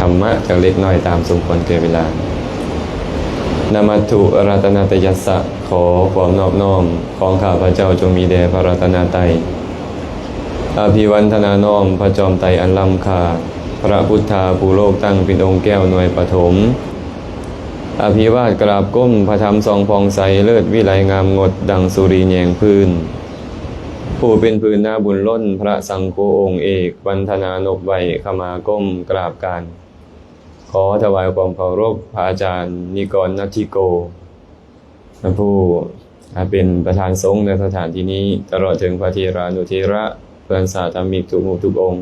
ທຳມະຈັກເລັກນ້ອຍຕາມສົມຄວນແກ່ເວລາ. ນະມັດຖຸລັດຕະນະຕະຍັດສະ, ຂໍຄວາມນອບນ້ອມຂອງຂ້າພະເຈົ້າຈົ່ງມີແດ່ພະລັດຕະນະໄຕ. ອະພິວັນທະນານ້ອມພະຈອມໄຕອັນລ້ຳຄ່າ, ພະພຸດທາຜູ້ໂລກຕັ້ງເປັນອົງແກ້ວໜ່ວຍປະຖົມ. ອະພິວາດກາບກົ້ມພະທຳສ່ອງຜ່ອງໃສເລີດວິໄລງາມງົດດັ່ງສຸຣີແຍງພື້ນ. ຜູ້ເປັນພື້ນນາບຸນລົ້ນພະສັງໂຄອົງເອກ, ວັນທະນານົບໄຫວ້ຂະມາກົ້ມກາບການ. ຂໍຖວາຍຄວາມເຄົາລົບພະອາຈານນິກອນ ນັດທິໂກ ຜູ້ເປັນປະທານສົງໃນສະຖານທີ່ນີ້, ຕະຫຼອດເຖິງພະເຖລານຸເຖລະ ເພື່ອນສາທະມິກທຸກຮູບທຸກອົງ.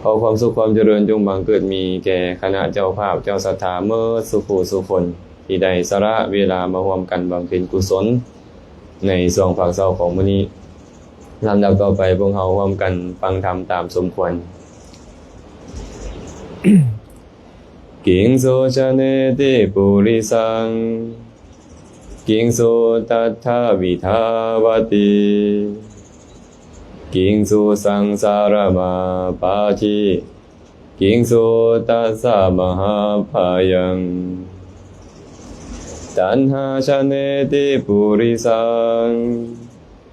ຂໍຄວາມສຸກຄວາມຈະເລີນຈົ່ງບັງເກີດມີແກ່ຄະນະເຈົ້າພາບເຈົ້າສັດທາເໝິດສູ່ຜູ້ສູ່ຄົນ ທີ່ໄດ້ສະຫຼະເວລາມາຮ່ວມກັນບຳເພັນກຸສົນໃນຊ່ວງພາກເຊົ້າຂອງມື້ນີ້. ລຳດັບຕໍ່ໄປ ພວກເຮົາຮ່ວມກັນຟັງທຳຕາມສົມຄວນ. Kiṃsu janetu purisaṃ, kiṃsu tattha vidhāvati, kiṃsu saṃsāramappāti, kiṃsu tassa mahappayaṃ. Taṇhā janetu purisaṃ,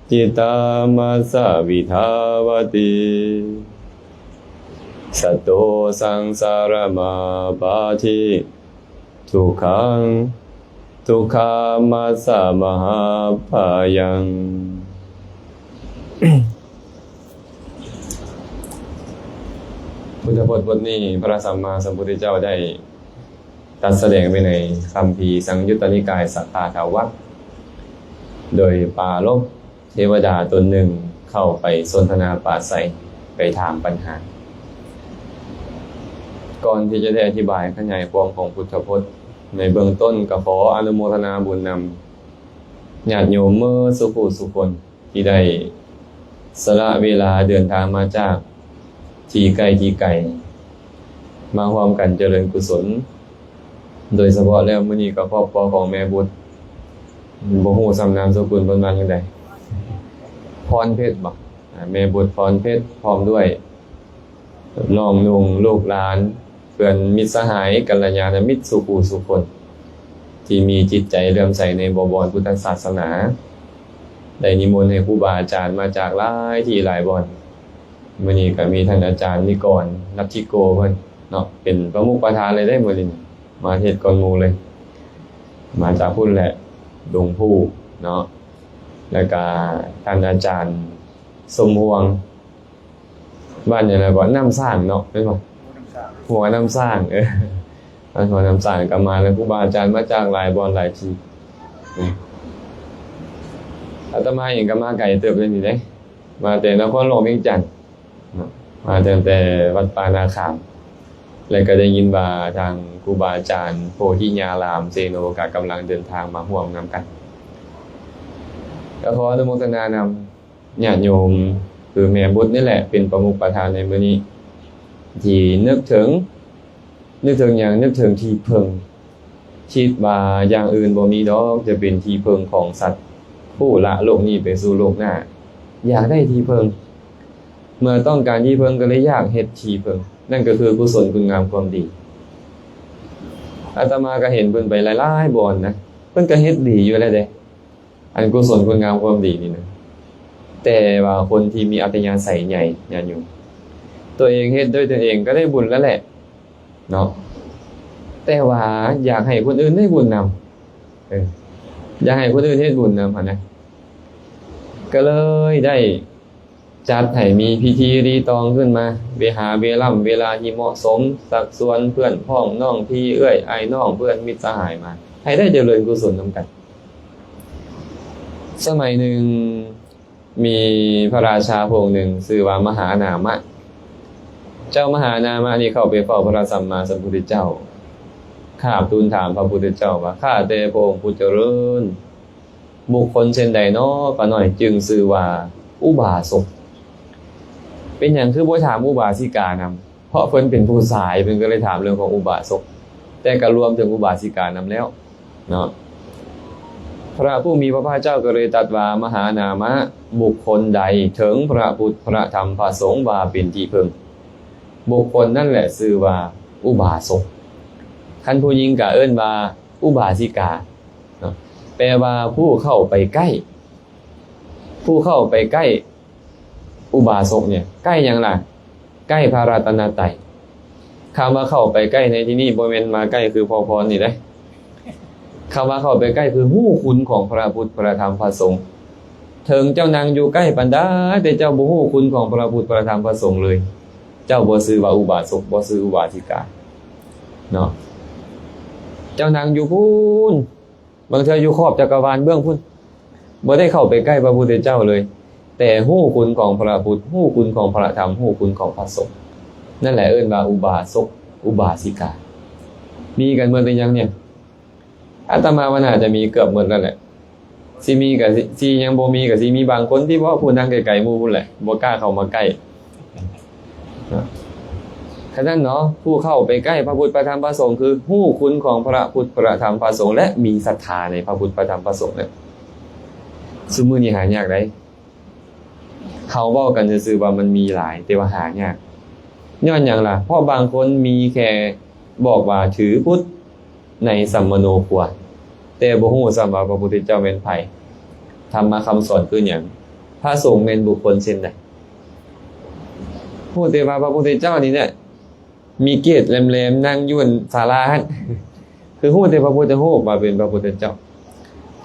cittā massa vidhāvati, sato saṃsāramappāti, dukkhaṃ dukkhamassa mahappayaṃ. ພຸດທະພົດບົດນີ້ ພະສຳມາສຳພຸດທະເຈົ້າໄດ້ຕັດສະແດງໄວ້ໃນຄຳພີສັງຍຸດຕະນິກາຍ ສະກາທະວັກ ໂດຍປາລົບ ເທວະດາຕົນໜຶ່ງເຂົ້າໄປສົນທະນາປາໄສ, ໄປຖາມປັນຫາ. ກ່ອນທີ່ຈະໄດ້ອະທິບາຍຂະຫຍາຍຄວາມຂອງພຸດທະພົດໃນເບື້ອງຕົ້ນ, ກໍຂໍອະນຸໂມທະນາບຸນນຳຍາດໂຍມເໝິດສູ່ຜູ້ສູ່ຄົນ ທີ່ໄດ້ສະຫຼະເວລາເດີນທາງມາຈາກທີ່ໃກ້ທີ່ໄກ ມາຮ່ວມກັນຈະເລີນກຸສົນ. ໂດຍສະເພາະແລ້ວມື້ນີ້ກໍຄອບຄົວຂອງແມ່ບຸດ ບໍ່ຮູ້ຊ້ຳນາມສະກຸນເພິ່ນວ່າຈັ່ງໃດ ພອນເພັດບໍ? ອາ ແມ່ບຸດ ພອນເພັດ ພ້ອມດ້ວຍນ້ອງນຸ່ງ ລູກຫຼານ ເພື່ອນມິດສະຫາຍ ກັນລະຍານະມິດສູ່ຜູ້ສູ່ຄົນ ທີ່ມີຈິດໃຈເຫຼື້ອມໃສໃນບໍວອນພຸດທະສາສະໜາ ໄດ້ນິມົນໃຫ້ຄູບາອາຈານມາຈາກຫຼາຍທີ່ຫຼາຍບ່ອນ. ມື້ນີ້ກໍມີທ່ານອາຈານນິກອນ ນັດທິໂກ ເພິ່ນເນາະ ເປັນປະມຸກປະທານເລີຍເດ້ມື້ນີ້ ມາເທດກ່ອນໝູ່ເລີຍ ມາຈາກພຸ້ນແຫຼະ ດົງພູເນາະ ແລ້ວກະທ່ານອາຈານສົມພວງ ບ້ານຫຍັງນະ ກໍນ້ຳສ້າງເນາະ ແມ່ນບໍ່? ຫົວນ້ຳສ້າງ ເອີ ບ້ານຫົວນ້ຳສ້າງກໍມາ ແລ້ວຄູບາອາຈານມາຈາກຫຼາຍບ່ອນຫຼາຍທີ່. ອາດຕະມາເອງກໍມາໄກເຕີບເລີຍນີ້ເດ້ ມາແຕ່ນະຄອນຫຼວງວຽງຈັນເນາະ ມາຕັ້ງແຕ່ວັດປ່ານາຂາມ ແລະ ກໍໄດ້ຍິນວ່າທາງຄູບາອາຈານໂພທິຍາລາມເຊໂນ ກໍກຳລັງເດີນທາງມາຮ່ວມນຳກັນ. ກໍຂໍອະນຸໂມທະນານຳຍາດໂຍມ ຄືແມ່ບຸດນີ້ແຫຼະ ເປັນປະມຸກປະທານໃນມື້ນີ້ ທີ່ນຶກເຖິງ ນຶກເຖິງຫຍັງ? ນຶກເຖິງທີ່ເພິ່ງ. ຄິດວ່າຢ່າງອື່ນບໍ່ມີດອກ ຈະເປັນທີ່ເພິ່ງຂອງສັດຜູ້ລະໂລກນີ້ໄປສູ່ໂລກໜ້າ. ຢາກໄດ້ທີ່ເພິ່ງ. ເມື່ອຕ້ອງການທີ່ເພິ່ງ ກໍເລີຍຢາກເຮັດທີ່ເພິ່ງ. ນັ້ນກໍຄືກຸສົນຄຸນງາມຄວາມດີ. ອາດຕະມາກໍເຫັນເພິ່ນໄປຫຼາຍໆບ່ອນນະ. ເພິ່ນກໍເຮັດດີຢູ່ແລ້ວເດ້. ອັນກຸສົນຄຸນງາມຄວາມດີນີ້ນະ ແຕ່ວ່າຄົນທີ່ມີອັດຕະຍາໄສໃຫຍ່ ຍາດໂຍມ ຕົວເອງເຮັດດ້ວຍຕົນເອງກໍໄດ້ບຸນແລ້ວແຫຼະເນາະ ແຕ່ວ່າຢາກໃຫ້ຄົນອື່ນໄດ້ບຸນນຳ ເອີ ຢາກໃຫ້ຄົນອື່ນເຮັດບຸນນຳຫັ້ນນະ ກໍເລີຍໄດ້ ຈັດໃຫ້ມີພິທີລີຕອງຂຶ້ນມາ ເວຫາເວລຳເວລາທີ່ເໝາະສົມ ຊັກຊວນເພື່ອນພ້ອງນ້ອງພີ່ເອື້ອຍອ້າຍນ້ອງ ເພື່ອນມິດສະຫາຍມາ ໃຫ້ໄດ້ຈະເລີນກຸສົນນຳກັນ. ສະໄໝໜຶ່ງ ມີພະລາຊາພະອົງໜຶ່ງຊື່ວ່າມະຫານາມະ. ເຈົ້າມະຫານາມະນີ້ເຂົ້າໄປເຝົ້າພະສຳມາສຳພຸດທະເຈົ້າ ຄາບທູນຖາມພະພຸດທະເຈົ້າວ່າ ຂ້າແຕ່ພະອົງຜູ້ຈະເລີນ ບຸກຄົນເຊັ່ນໃດນໍ ຂ້ານ້ອຍຈຶ່ງຊື່ວ່າອຸບາສົກ? ເປັນຫຍັງຄືບໍ່ຖາມອຸບາສິການຳ? ເພາະເພິ່ນເປັນຜູ້ຊາຍ ເພິ່ນກໍເລີຍຖາມເລື່ອງຂອງອຸບາສົກ ແຕ່ກໍລວມເຖິງອຸບາສິການຳແລ້ວເນາະ. ພະຜູ້ມີພະພາກເຈົ້າກໍເລີຍຕັດວ່າ ມະຫານາມະ, ບຸກຄົນໃດເຖິງພະພຸດ ພະທຳ ພະສົງວ່າເປັນທີ່ເພິ່ງ ບຸກຄົນນັ້ນແຫຼະຊື່ວ່າອຸບາສົກ. ຄັນຜູ້ຍິງກໍເອີ້ນວ່າອຸບາສິກາເນາະ ແປວ່າຜູ້ເຂົ້າໄປໃກ້. ຜູ້ເຂົ້າໄປໃກ້ອຸບາສົກນີ້ ໃກ້ຫຍັງລະ? ໃກ້ພະລັດຕະນະໄຕ. ຄຳວ່າເຂົ້າໄປໃກ້ໃນທີ່ນີ້ບໍ່ແມ່ນມາໃກ້ຄືພໍ່ພອນນີ້ເດ້. ຄຳວ່າເຂົ້າໄປໃກ້ຄືຮູ້ຄຸນຂອງພະພຸດ ພະທຳ ພະສົງ. ເຖິງເຈົ້ານັ່ງຢູ່ໃກ້ປານໃດ ແຕ່ເຈົ້າບໍ່ຮູ້ຄຸນຂອງພະພຸດ ພະທຳ ພະສົງເລີຍ, ເຈົ້າບໍ່ຊື່ວ່າອຸບາສົກ, ບໍ່ຊື່ອຸບາສິກາເນາະ. ເຈົ້ານັ່ງຢູ່ພຸ້ນ ບາງເທື່ອຢູ່ຂອບຈັກກະວານເບື້ອງພຸ້ນ ບໍ່ໄດ້ເຂົ້າໄປໃກ້ພະພຸດທະເຈົ້າເລີຍ, ແຕ່ຮູ້ຄຸນຂອງພະພຸດ, ຮູ້ຄຸນຂອງພະທຳ, ຮູ້ຄຸນຂອງພະສົງ. ນັ້ນແຫຼະເອີ້ນວ່າອຸບາສົກ, ອຸບາສິກາ. ມີກັນໝົດຫຼືຍັງເນຍ? ອາດຕະມາວ່າໜ້າຈະມີເກືອບໝົດແລ້ວແຫຼະ. ຊິມີກະຊິ ຊິຍັງບໍ່ມີກະຊິມີບາງຄົນທີ່ເວົ້າ ຜູ້ນັ່ງໄກໆໝູ່ພຸ້ນແຫຼະ ບໍ່ກ້າເຂົ້າມາໃກ້. ຂະນັ້ນເນາະ ຜູ້ເຂົ້າໄປໃກ້ພະພຸດ ພະທຳ ພະສົງ ຄືຮູ້ຄຸນຂອງພະພຸດ ພະທຳ ພະສົງ ແລະ ມີສັດທາໃນພະພຸດ ພະທຳ ພະສົງນັ້ນ. ຊຸມື້ນີ້ຫາຍາກໃດ໋. ເຮົາເວົ້າກັນຊື່ໆວ່າມັນມີຫຼາຍ ແຕ່ວ່າຫາຍາກ. ຍ້ອນຫຍັງລະ? ເພາະບາງຄົນມີແຄ່ບອກວ່າຖືພຸດໃນສຳມະໂນຄົວ ແຕ່ບໍ່ຮູ້ຊ້ຳວ່າພະພຸດທະເຈົ້າແມ່ນໃຜ, ທຳມະຄຳສອນຄືຫຍັງ, ພະສົງແມ່ນບຸກຄົນເຊັ່ນໃດ. ຮູ້ແຕ່ວ່າພະພຸດທະເຈົ້ານີ້ແຫຼະ ມີເກດແຫຼມໆ ນັ່ງຢູ່ອັນສາລາຫັ້ນ ຄືຮູ້ແຕ່ພະພຸດທະຮູບວ່າເປັນພະພຸດທະເຈົ້າ.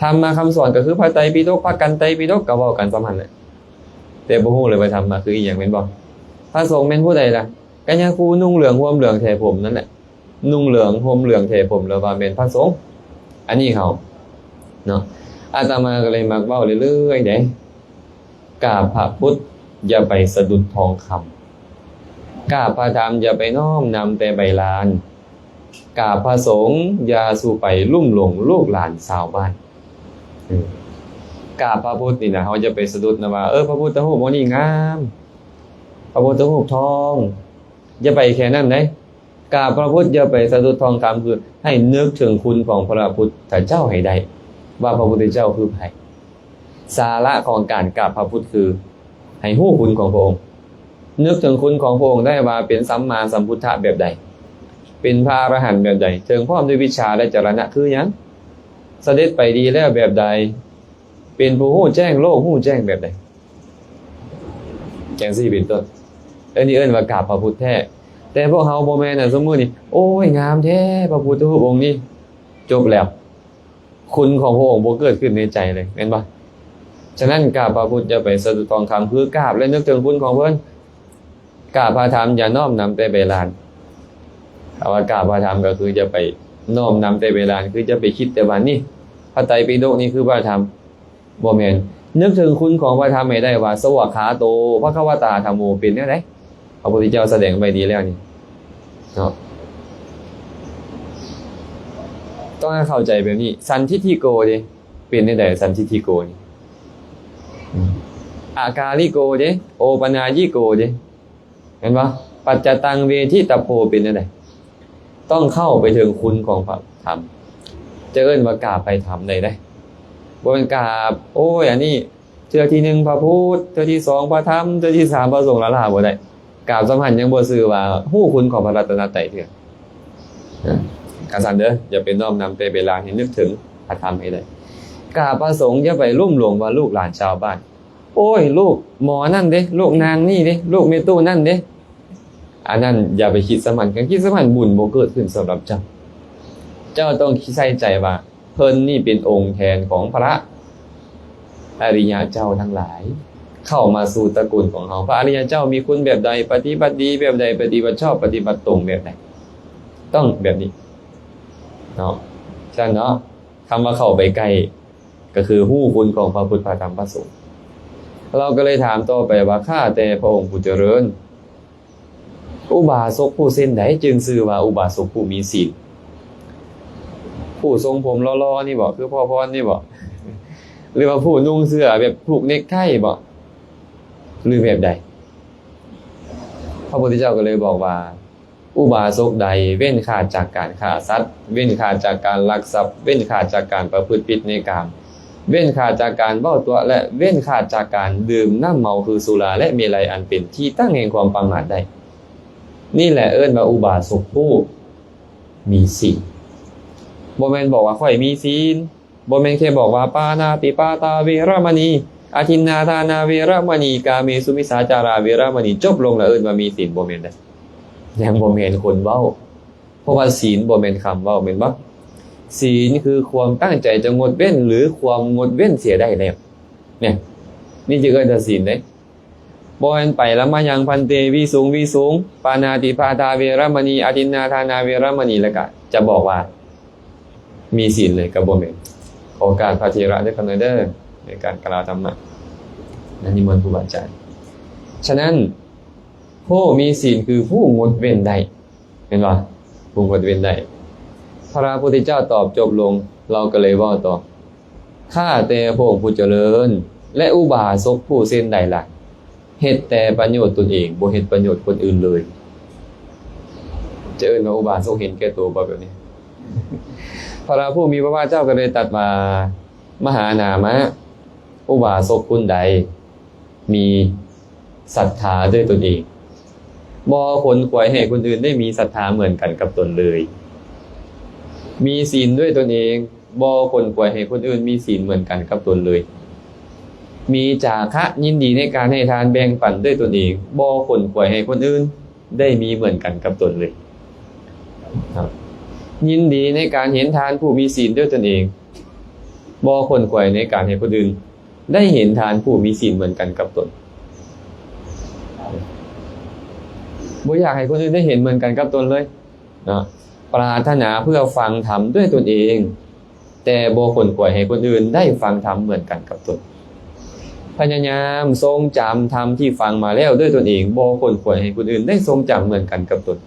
ທຳມະຄຳສອນກໍຄືພະໄຕປິດົກ, ພະກັນໄຕປິດົກ ກໍເວົ້າກັນສ່ຳຫັ້ນແຫຼະ ແຕ່ບໍ່ຮູ້ເລີຍວ່າທຳມະຄືອີ່ຫຍັງ ແມ່ນບໍ່? ພະສົງແມ່ນຜູ້ໃດລະ? ກໍຍາຄູນຸ່ງເຫຼືອງ ຫົ່ມເຫຼືອງ ແຖຜົມນັ້ນແຫຼະ. ນຸ່ງເຫຼືອງ ຫົ່ມເຫຼືອງ ແຖຜົມ ແລ້ວວ່າແມ່ນພະສົງ. ອັນນີ້ເຮົາເນາະ ອາດຕະມາກໍເລີຍມັກເວົ້າເລື້ອຍໆເດ້. ກາບພະພຸດຢ່າໄປສະດຸດທອງຄຳ, ກາບພະທຳຢ່າໄປນ້ອມນຳແຕ່ໃບລານ, ກາບພະສົງຢ່າສູ່ໄປລຸ່ມຫຼົງລູກຫຼານຊາວບ້ານ. ເອີ ກາບພະພຸດນີ້ນະ ເຮົາຢ່າໄປສະດຸດນະວ່າ ເອີ ພະພຸດທະຮູບອົງນີ້ງາມ, ພະພຸດທະຮູບທອງ, ຢ່າໄປແຄ່ນັ້ນເດ້. ກາບພະພຸດຢ່າໄປສະດຸດທອງຄຳ ຄືໃຫ້ນຶກເຖິງຄຸນຂອງພະພຸດທະເຈົ້າໃຫ້ໄດ້ ວ່າພະພຸດທະເຈົ້າຄືໃຜ. ສາລະຂອງການກາບພະພຸດຄືໃຫ້ຮູ້ຄຸນຂອງພະອົງ, ນຶກເຖິງຄຸນຂອງພະອົງໄດ້ວ່າເປັນສຳມາສຳພຸດທະແບບໃດ, ເປັນພະອະລະຫັນແບບໃດ, ເຖິງພ້ອມດ້ວຍວິດຊາ ແລະ ຈະລະນະຄືຫຍັງ, ສະເດັດໄປດີແລ້ວແບບໃດ, ເປັນຜູ້ຮູ້ແຈ້ງໂລກ ຮູ້ແຈ້ງແບບໃດ. ຈັ່ງຊີ້ເປັນຕົ້ນ. ອັນນີ້ເອີ້ນວ່າກາບພະພຸດແທ້. ແຕ່ພວກເຮົາບໍ່ແມ່ນນະ ຊຸມື້ນີ້ ໂອ້ຍ ງາມແທ້ ພະພຸດທະຮູບອົງນີ້, ຈົບແລ້ວ. ຄຸນຂອງພະອົງບໍ່ເກີດຂຶ້ນໃນໃຈເລີຍ ແມ່ນບໍ່? ສະນັ້ນ ກາບພະພຸດຢ່າໄປສະດຸດທອງຄຳ ຄືກາບ ແລະ ນຶກເຖິງຄຸນຂອງເພິ່ນ. ກາບພະທຳຢ່ານ້ອມນຳແຕ່ໃບລານ. ຄຳວ່າກາບພະທຳກໍຄືຢ່າໄປນ້ອມນຳແຕ່ໃບລານ ຄືຢ່າໄປຄິດແຕ່ວ່ານີ້ ພະໄຕປິດົກນີ້ຄືພະທຳ. ບໍ່ແມ່ນ. ນຶກເຖິງຄຸນຂອງພະທຳໃຫ້ໄດ້ວ່າ ສະຫວາຄາໂຕ ພະຄະວະຕາ ທຳໂມ ເປັນແນວໃດ? ພະພຸດທະເຈົ້າສະແດງໄວ້ດີແລ້ວນີ້ເນາະ. ຕ້ອງໃຫ້ເຂົ້າໃຈແບບນີ້. ສັນທິດຖິໂກເດ ເປັນແນວໃດ? ສັນທິດຖິໂກນີ້ ອາກາລິໂກເດ ໂອປະນາຍິໂກເດ ແມ່ນບໍ່? ປັດຈະຕັງເວທິຕະໂພ ເປັນແນວໃດ? ຕ້ອງເຂົ້າໄປເຖິງຄຸນຂອງພະທຳ ຈະເອີ້ນວ່າກາບໄປທຳໄດ້ເດ້. ບໍ່ແມ່ນກາບ ໂອ້ຍ ອັນນີ້ເທື່ອທີໜຶ່ງພະພຸດ ເທື່ອທີສອງພະທຳ ເທື່ອທີສາມພະສົງ ລ້າໆ ບໍ່ໄດ້. ກາບສ່ຳຫັ້ນຍັງບໍ່ຊື່ວ່າຮູ້ຄຸນຂອງພະລັດຕະນະໄຕເທື່ອ. ກະຊັ້ນເດີ ຢ່າໄປນ້ອມນຳແຕ່ເວລາ ໃຫ້ນຶກເຖິງພະທຳໃຫ້ໄດ້. ກາບພະສົງ ຢ່າໄປລຸ່ມຫຼວງວ່າລູກຫຼານຊາວບ້ານ. ໂອ້ຍ ລູກໝໍນັ້ນເດ້ ລູກນາງນີ້ເດ້ ລູກແມ່ຕູ້ນັ້ນເດ້ ອັນນັ້ນຢ່າໄປຄິດສະໝັ້ນ. ຄັນຄິດສະໝັ້ນ ບຸນບໍ່ເກີດຂຶ້ນສຳລັບເຈົ້າ. ເຈົ້າຕ້ອງໃສ່ໃຈວ່າເພິ່ນນີ້ເປັນອົງແທນຂອງພະອະລິຍະເຈົ້າທັງຫຼາຍ ເຂົ້າມາສູ່ຕະກຸນຂອງເຮົາ. ພະອະລິຍະເຈົ້າມີຄຸນແບບໃດ? ປະຕິບັດດີແບບໃດ? ປະຕິບັດຊອບ ປະຕິບັດຕົງແບບໃດ? ຕ້ອງແບບນີ້ເນາະ. ຊັ້ນເນາະ ຄຳວ່າເຂົ້າໄປໃກ້ ກໍຄືຮູ້ຄຸນຂອງພະພຸດ ພະທຳ ພະສົງ. ລາວກໍເລີຍຖາມຕໍ່ໄປວ່າ ຂ້າແຕ່ພະອົງຜູ້ຈະເລີນ ອຸບາສົກຜູ້ເຊັ່ນໃດຈຶ່ງຊື່ວ່າອຸບາສົກຜູ້ມີສິນ? ຜູ້ຊົງຜົມຫຼໍ່ໆນີ້ບໍ? ຄືພໍ່ພອນນີ້ບໍ? ຫຼືວ່າຜູ້ນຸ່ງເສື້ອແບບຜູກເນັກໄທບໍ? ຫຼືແບບໃດ? ພະພຸດທະເຈົ້າກໍເລີຍບອກວ່າ ອຸບາສົກໃດເວັ້ນຂາດຈາກການຂ້າສັດ, ເວັ້ນຂາດຈາກການລັກຊັບ, ເວັ້ນຂາດຈາກການປະພຶດຜິດໃນກາມ, ເວັ້ນຂາດຈາກການເວົ້າຕົວະ ແລະ ເວັ້ນຂາດຈາກການດື່ມນ້ຳເມົາຄືສຸລາ ແລະ ເມໄລ ອັນເປັນທີ່ຕັ້ງແຫ່ງຄວາມປະໝາດໄດ້. ນີ້ແຫຼະເອີ້ນວ່າອຸບາສົກຜູ້ມີສິນ. ບໍ່ແມ່ນບອກວ່າຂ້ອຍມີສິນ, ບໍ່ແມ່ນແຄ່ບອກວ່າປານາຕິປາຕາເວລະມະນີ ອາທິນນາທານາເວລະມະນີ ກາເມສຸມິດສາຈາລາເວລະມະນີ ຈົບລົງແລ້ວເອີ້ນວ່າມີສິນ, ບໍ່ແມ່ນເດ້. ຍັງບໍ່ແມ່ນຄົນເວົ້າ. ເພາະວ່າສິນບໍ່ແມ່ນຄຳເວົ້າ ແມ່ນບໍ່? ສິນຄືຄວາມຕັ້ງໃຈຈະງົດເວັ້ນ ຫຼື ຄວາມງົດເວັ້ນເສຍໄດ້ແລ້ວ. ນີ້ ນີ້ຈຶ່ງເອີ້ນວ່າສິນເດ້. ບໍ່ແມ່ນໄປລະມະຍັງພັນເຕ ວິສຸງ ວິສຸງ ປານາຕິປາຕາເວລະມະນີ ອາທິນນາທານາເວລະມະນີ ແລ້ວກະຈະບອກວ່າມີສິນເລີຍ ກໍບໍ່ແມ່ນ. ຂໍໂອກາດພະເຖລະເດີ ຂ້ານ້ອຍເດີ ໃນການກ່າວທຳມະ ນະນິມົນຄູບາອາຈານ. ສະນັ້ນ ຜູ້ມີສິນຄືຜູ້ງົດເວັ້ນໄດ້ ແມ່ນບໍ່? ຜູ້ງົດເວັ້ນໄດ້. ພະພຸດທະເຈົ້າຕອບຈົບລົງ ລາວກໍເລີຍເວົ້າຕໍ່ ຂ້າແຕ່ພະອົງຜູ້ຈະເລີນ ແລະ ອຸບາສົກຜູ້ເຊັ່ນໃດລະ ເຮັດແຕ່ປະໂຫຍດຕົນເອງ ບໍ່ເຮັດປະໂຫຍດຄົນອື່ນເລີຍ. ຈະເອີ້ນວ່າອຸບາສົກເຫັນແກ່ໂຕບໍ່ແບບນີ້? ພະຜູ້ມີພະພາກເຈົ້າກໍເລີຍຕັດວ່າ ມະຫານາມະ ອຸບາສົກຄົນໃດ ມີສັດທາດ້ວຍຕົນເອງ ບໍ່ຂົນຂວາຍໃຫ້ຄົນອື່ນໄດ້ມີສັດທາເໝືອນກັນກັບຕົນເລີຍ, ມີສິນດ້ວຍຕົນເອງ ບໍ່ຂົນຂວາຍໃຫ້ຄົນອື່ນມີສິນເໝືອນກັນກັບຕົນເລີຍ, ມີຈາຄະ ຍິນດີໃນການໃຫ້ທານແບ່ງປັນດ້ວຍຕົນເອງ ບໍ່ຂົນຂວາຍໃຫ້ຄົນອື່ນໄດ້ມີເໝືອນກັນກັບຕົນເລີຍ. ຍິນດີໃນການເຫັນທານຜູ້ມີສິນດ້ວຍຕົນເອງ ບໍ່ຂົນຂວາຍໃນການໃຫ້ຄົນອື່ນໄດ້ເຫັນທານຜູ້ມີສິນເໝືອນກັນກັບຕົນ, ບໍ່ຢາກໃຫ້ຄົນອື່ນໄດ້ເຫັນເໝືອນກັນກັບຕົນເລີຍເນາະ. ປາດຖະໜາເພື່ອຟັງທຳດ້ວຍຕົນເອງ ແຕ່ບໍ່ຂົນຂວາຍໃຫ້ຄົນອື່ນໄດ້ຟັງທຳເໝືອນກັນກັບຕົນ, ພະຍາຍາມຊົງຈຳທຳທີ່ຟັງມາແລ້ວດ້ວຍຕົນເອງ ບໍ່ຂົນຂວາຍໃຫ້ຄົນອື່ນໄດ້ຊົງຈຳເໝືອນກັນກັບຕົນ.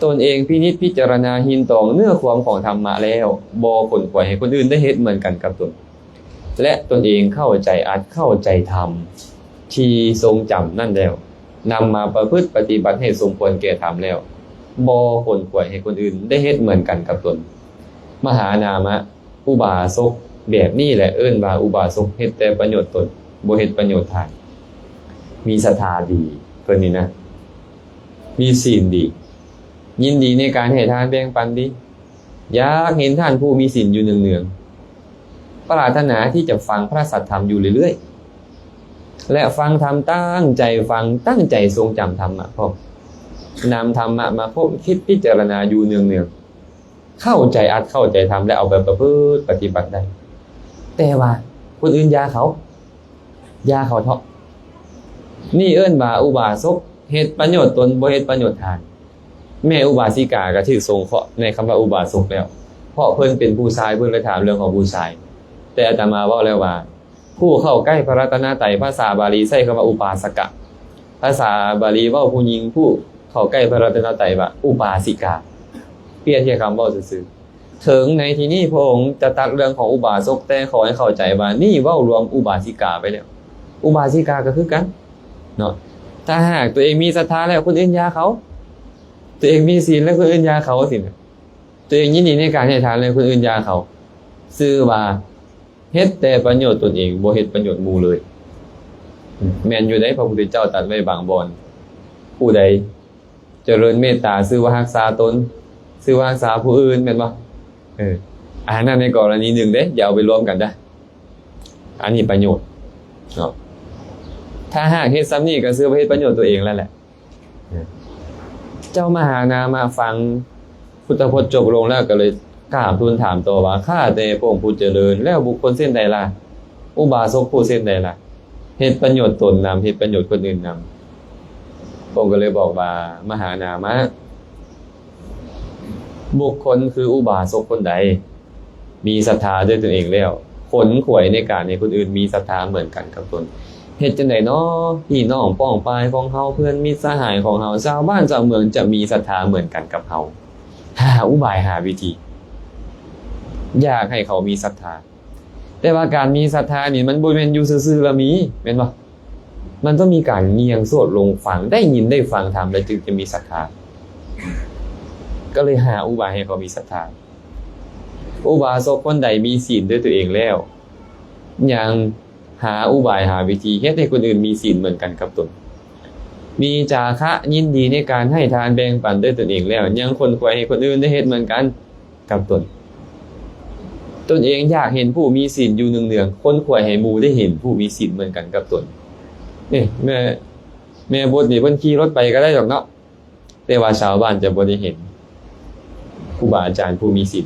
ຕົນເອງພິນິດພິຈາລະນາຮິນຕອງເນື້ອຄວາມຂອງທຳມະແລ້ວ ບໍ່ຂົນຂວາຍໃຫ້ຄົນອື່ນໄດ້ເຮັດເໝືອນກັນກັບຕົນ ແລະ ຕົນເອງເຂົ້າໃຈອັດເຂົ້າໃຈທຳທີ່ຊົງຈຳນັ້ນແລ້ວ ນຳມາປະພຶດປະຕິບັດໃຫ້ສົມຄວນແກ່ທຳແລ້ວ ບໍ່ຂົນຂວາຍໃຫ້ຄົນອື່ນໄດ້ເຮັດເໝືອນກັນກັບຕົນ. ມະຫານາມະ ອຸບາສົກແບບນີ້ແຫຼະເອີ້ນວ່າອຸບາສົກເຮັດແຕ່ປະໂຫຍດຕົນ ບໍ່ເຮັດປະໂຫຍດທ່ານ. ມີສັດທາດີ ເພິ່ນນີ້ນະ ມີສິນດີ ຍິນດີໃນການໃຫ້ທານແບ່ງປັນດີ, ຢາກເຫັນທ່ານຜູ້ມີສິນຢູ່ເນືອງໆ, ປາດຖະໜາທີ່ຈະຟັງພະສັດທຳຢູ່ເລື້ອຍໆ ແລະ ຟັງທຳຕັ້ງໃຈຟັງ, ຕັ້ງໃຈຊົງຈຳທຳມະພ້ອມ, ນຳທຳມະມາຄົ້ນຄິດພິຈາລະນາຢູ່ເນືອງໆ. ເຂົ້າໃຈອັດເຂົ້າໃຈທຳ ແລະ ເອົາໄປປະພຶດປະຕິບັດໄດ້, ແຕ່ວ່າຄົນອື່ນຢ່າເຂົາ, ຢ່າເຂົາເຖາະ. ນີ້ເອີ້ນວ່າອຸບາສົກເຮັດປະໂຫຍດຕົນ ບໍ່ເຮັດປະໂຫຍດທ່ານ. ແມ່ອຸບາສິກາກໍຖືກສົງເຄາະໃນຄຳວ່າອຸບາສົກແລ້ວ, ເພາະເພິ່ນເປັນຜູ້ຊາຍ ເພິ່ນເລີຍຖາມເລື່ອງຂອງຜູ້ຊາຍ. ແຕ່ອາດຕະມາເວົ້າແລ້ວວ່າ ຜູ້ເຂົ້າໃກ້ພະລັດຕະນະໄຕ ພາສາບາລີໃຊ້ຄຳວ່າອຸປາສະກະ, ພາສາບາລີເວົ້າຜູ້ຍິງຜູ້ເຂົ້າໃກ້ພະລັດຕະນະໄຕວ່າອຸປາສິກາ, ປ່ຽນແຄ່ຄຳເວົ້າຊື່ໆ. ເຖິງໃນທີ່ນີ້ພະອົງຈະຕັດເລື່ອງຂອງອຸບາສົກ, ແຕ່ຂໍໃຫ້ເຂົ້າໃຈວ່ານີ້ເວົ້າລວມອຸບາສິກາໄປແລ້ວ. ອຸບາສິກາກໍຄືກັນເນາະ, ຖ້າຫາກຕົວເອງມີສັດທາແລ້ວ ຄົນອື່ນຢ່າເຂົາ, ຕົວເອງມີສິນແລ້ວ ຄົນອື່ນຢ່າເຂົາ, ສິນ ຕົວເອງຍິນດີໃນການໃຫ້ທານ ແລະ ຄົນອື່ນຢ່າເຂົາ, ຊື່ວ່າເຮັດແຕ່ປະໂຫຍດຕົນເອງ ບໍ່ເຮັດປະໂຫຍດໝູ່ເລີຍ. ແມ່ນຢູ່ເດ້ ພະພຸດທະເຈົ້າຕັດໄວ້ບາງບ່ອນ, ຜູ້ໃດຈະເລີນເມດຕາ ຊື່ວ່າຮັກສາຕົນ, ຊື່ວ່າຮັກສາຜູ້ອື່ນ, ແມ່ນບໍ່? ເອີ ອັນນັ້ນໃນກໍລະນີໜຶ່ງເດ້, ຢ່າເອົາໄປລວມກັນເດີ້. ອັນນີ້ປະໂຫຍດເນາະ, ຖ້າຫາກເຮັດສ່ຳນີ້ ກໍຊື່ວ່າເຮັດປະໂຫຍດຕົວເອງແລ້ວແຫຼະ. ເຈົ້າມະຫານາມະຟັງພຸດທະພົດຈົບລົງແລ້ວ ກໍເລີຍກາບທູນຖາມຕໍ່ວ່າ ຂ້າແຕ່ພະອົງຜູ້ຈະເລີນ, ແລ້ວບຸກຄົນເຊັ່ນໃດລະ? ອຸບາສົກຜູ້ເຊັ່ນໃດລະ? ເຮັດປະໂຫຍດຕົນນຳ, ເຮັດປະໂຫຍດຄົນອື່ນນຳ. ພະອົງກໍເລີຍບອກວ່າ ມະຫານາມະ, ບຸກຄົນຄືອຸບາສົກຄົນໃດ ມີສັດທາດ້ວຍຕົນເອງແລ້ວ, ຂົນຂວາຍໃນການໃຫ້ຄົນອື່ນມີສັດທາເໝືອນກັນກັບຕົນ. ເຮັດຈັ່ງໃດນໍ? ພີ່ນ້ອງປ້ອງປາຍຂອງເຮົາ, ເພື່ອນມິດສະຫາຍຂອງເຮົາ, ຊາວບ້ານຊາວເມືອງຈະມີສັດທາເໝືອນກັນກັບເຮົາ. ຫາອຸບາຍ, ຫາວິທີ ຢາກໃຫ້ເຂົາມີສັດທາ. ແຕ່ວ່າການມີສັດທານີ້ ມັນບໍ່ແມ່ນຢູ່ຊື່ໆແລ້ວມີ, ແມ່ນບໍ່? ມັນຕ້ອງມີການຍ່ຽງໂສດລົງຟັງ, ໄດ້ຍິນໄດ້ຟັງທຳ ແລ້ວຈຶ່ງຈະມີສັດທາ. ກໍເລີຍຫາອຸບາຍໃຫ້ເຂົາມີສັດທາ. ອຸບາສົກຄົນໃດມີສິນດ້ວຍຕົວເອງແລ້ວ ຍັງຫາອຸບາຍຫາວິທີເຮັດໃຫ້ຄົນອື່ນມີສິນເໝືອນກັນກັບຕົນ. ມີຈາຄະຍິນດີໃນການໃຫ້ທານແບ່ງປັນດ້ວຍຕົນເອງແລ້ວ ຍັງຂົນຂວາຍໃຫ້ຄົນອື່ນໄດ້ເຮັດເໝືອນກັນກັບຕົນ. ຕົນເອງຢາກເຫັນຜູ້ມີສິນຢູ່ເນືອງໆ ຂົນຂວາຍໃຫ້ໝູ່ໄດ້ເຫັນຜູ້ມີສິນເໝືອນກັນກັບຕົນ. ນີ້ແມ່ ແມ່ບົດນີ້ເພິ່ນຂີ່ລົດໄປກໍໄດ້ດອກເນາະ ແຕ່ວ່າຊາວບ້ານຈະບໍ່ໄດ້ເຫັນຄູບາອາຈານຜູ້ມີສິນ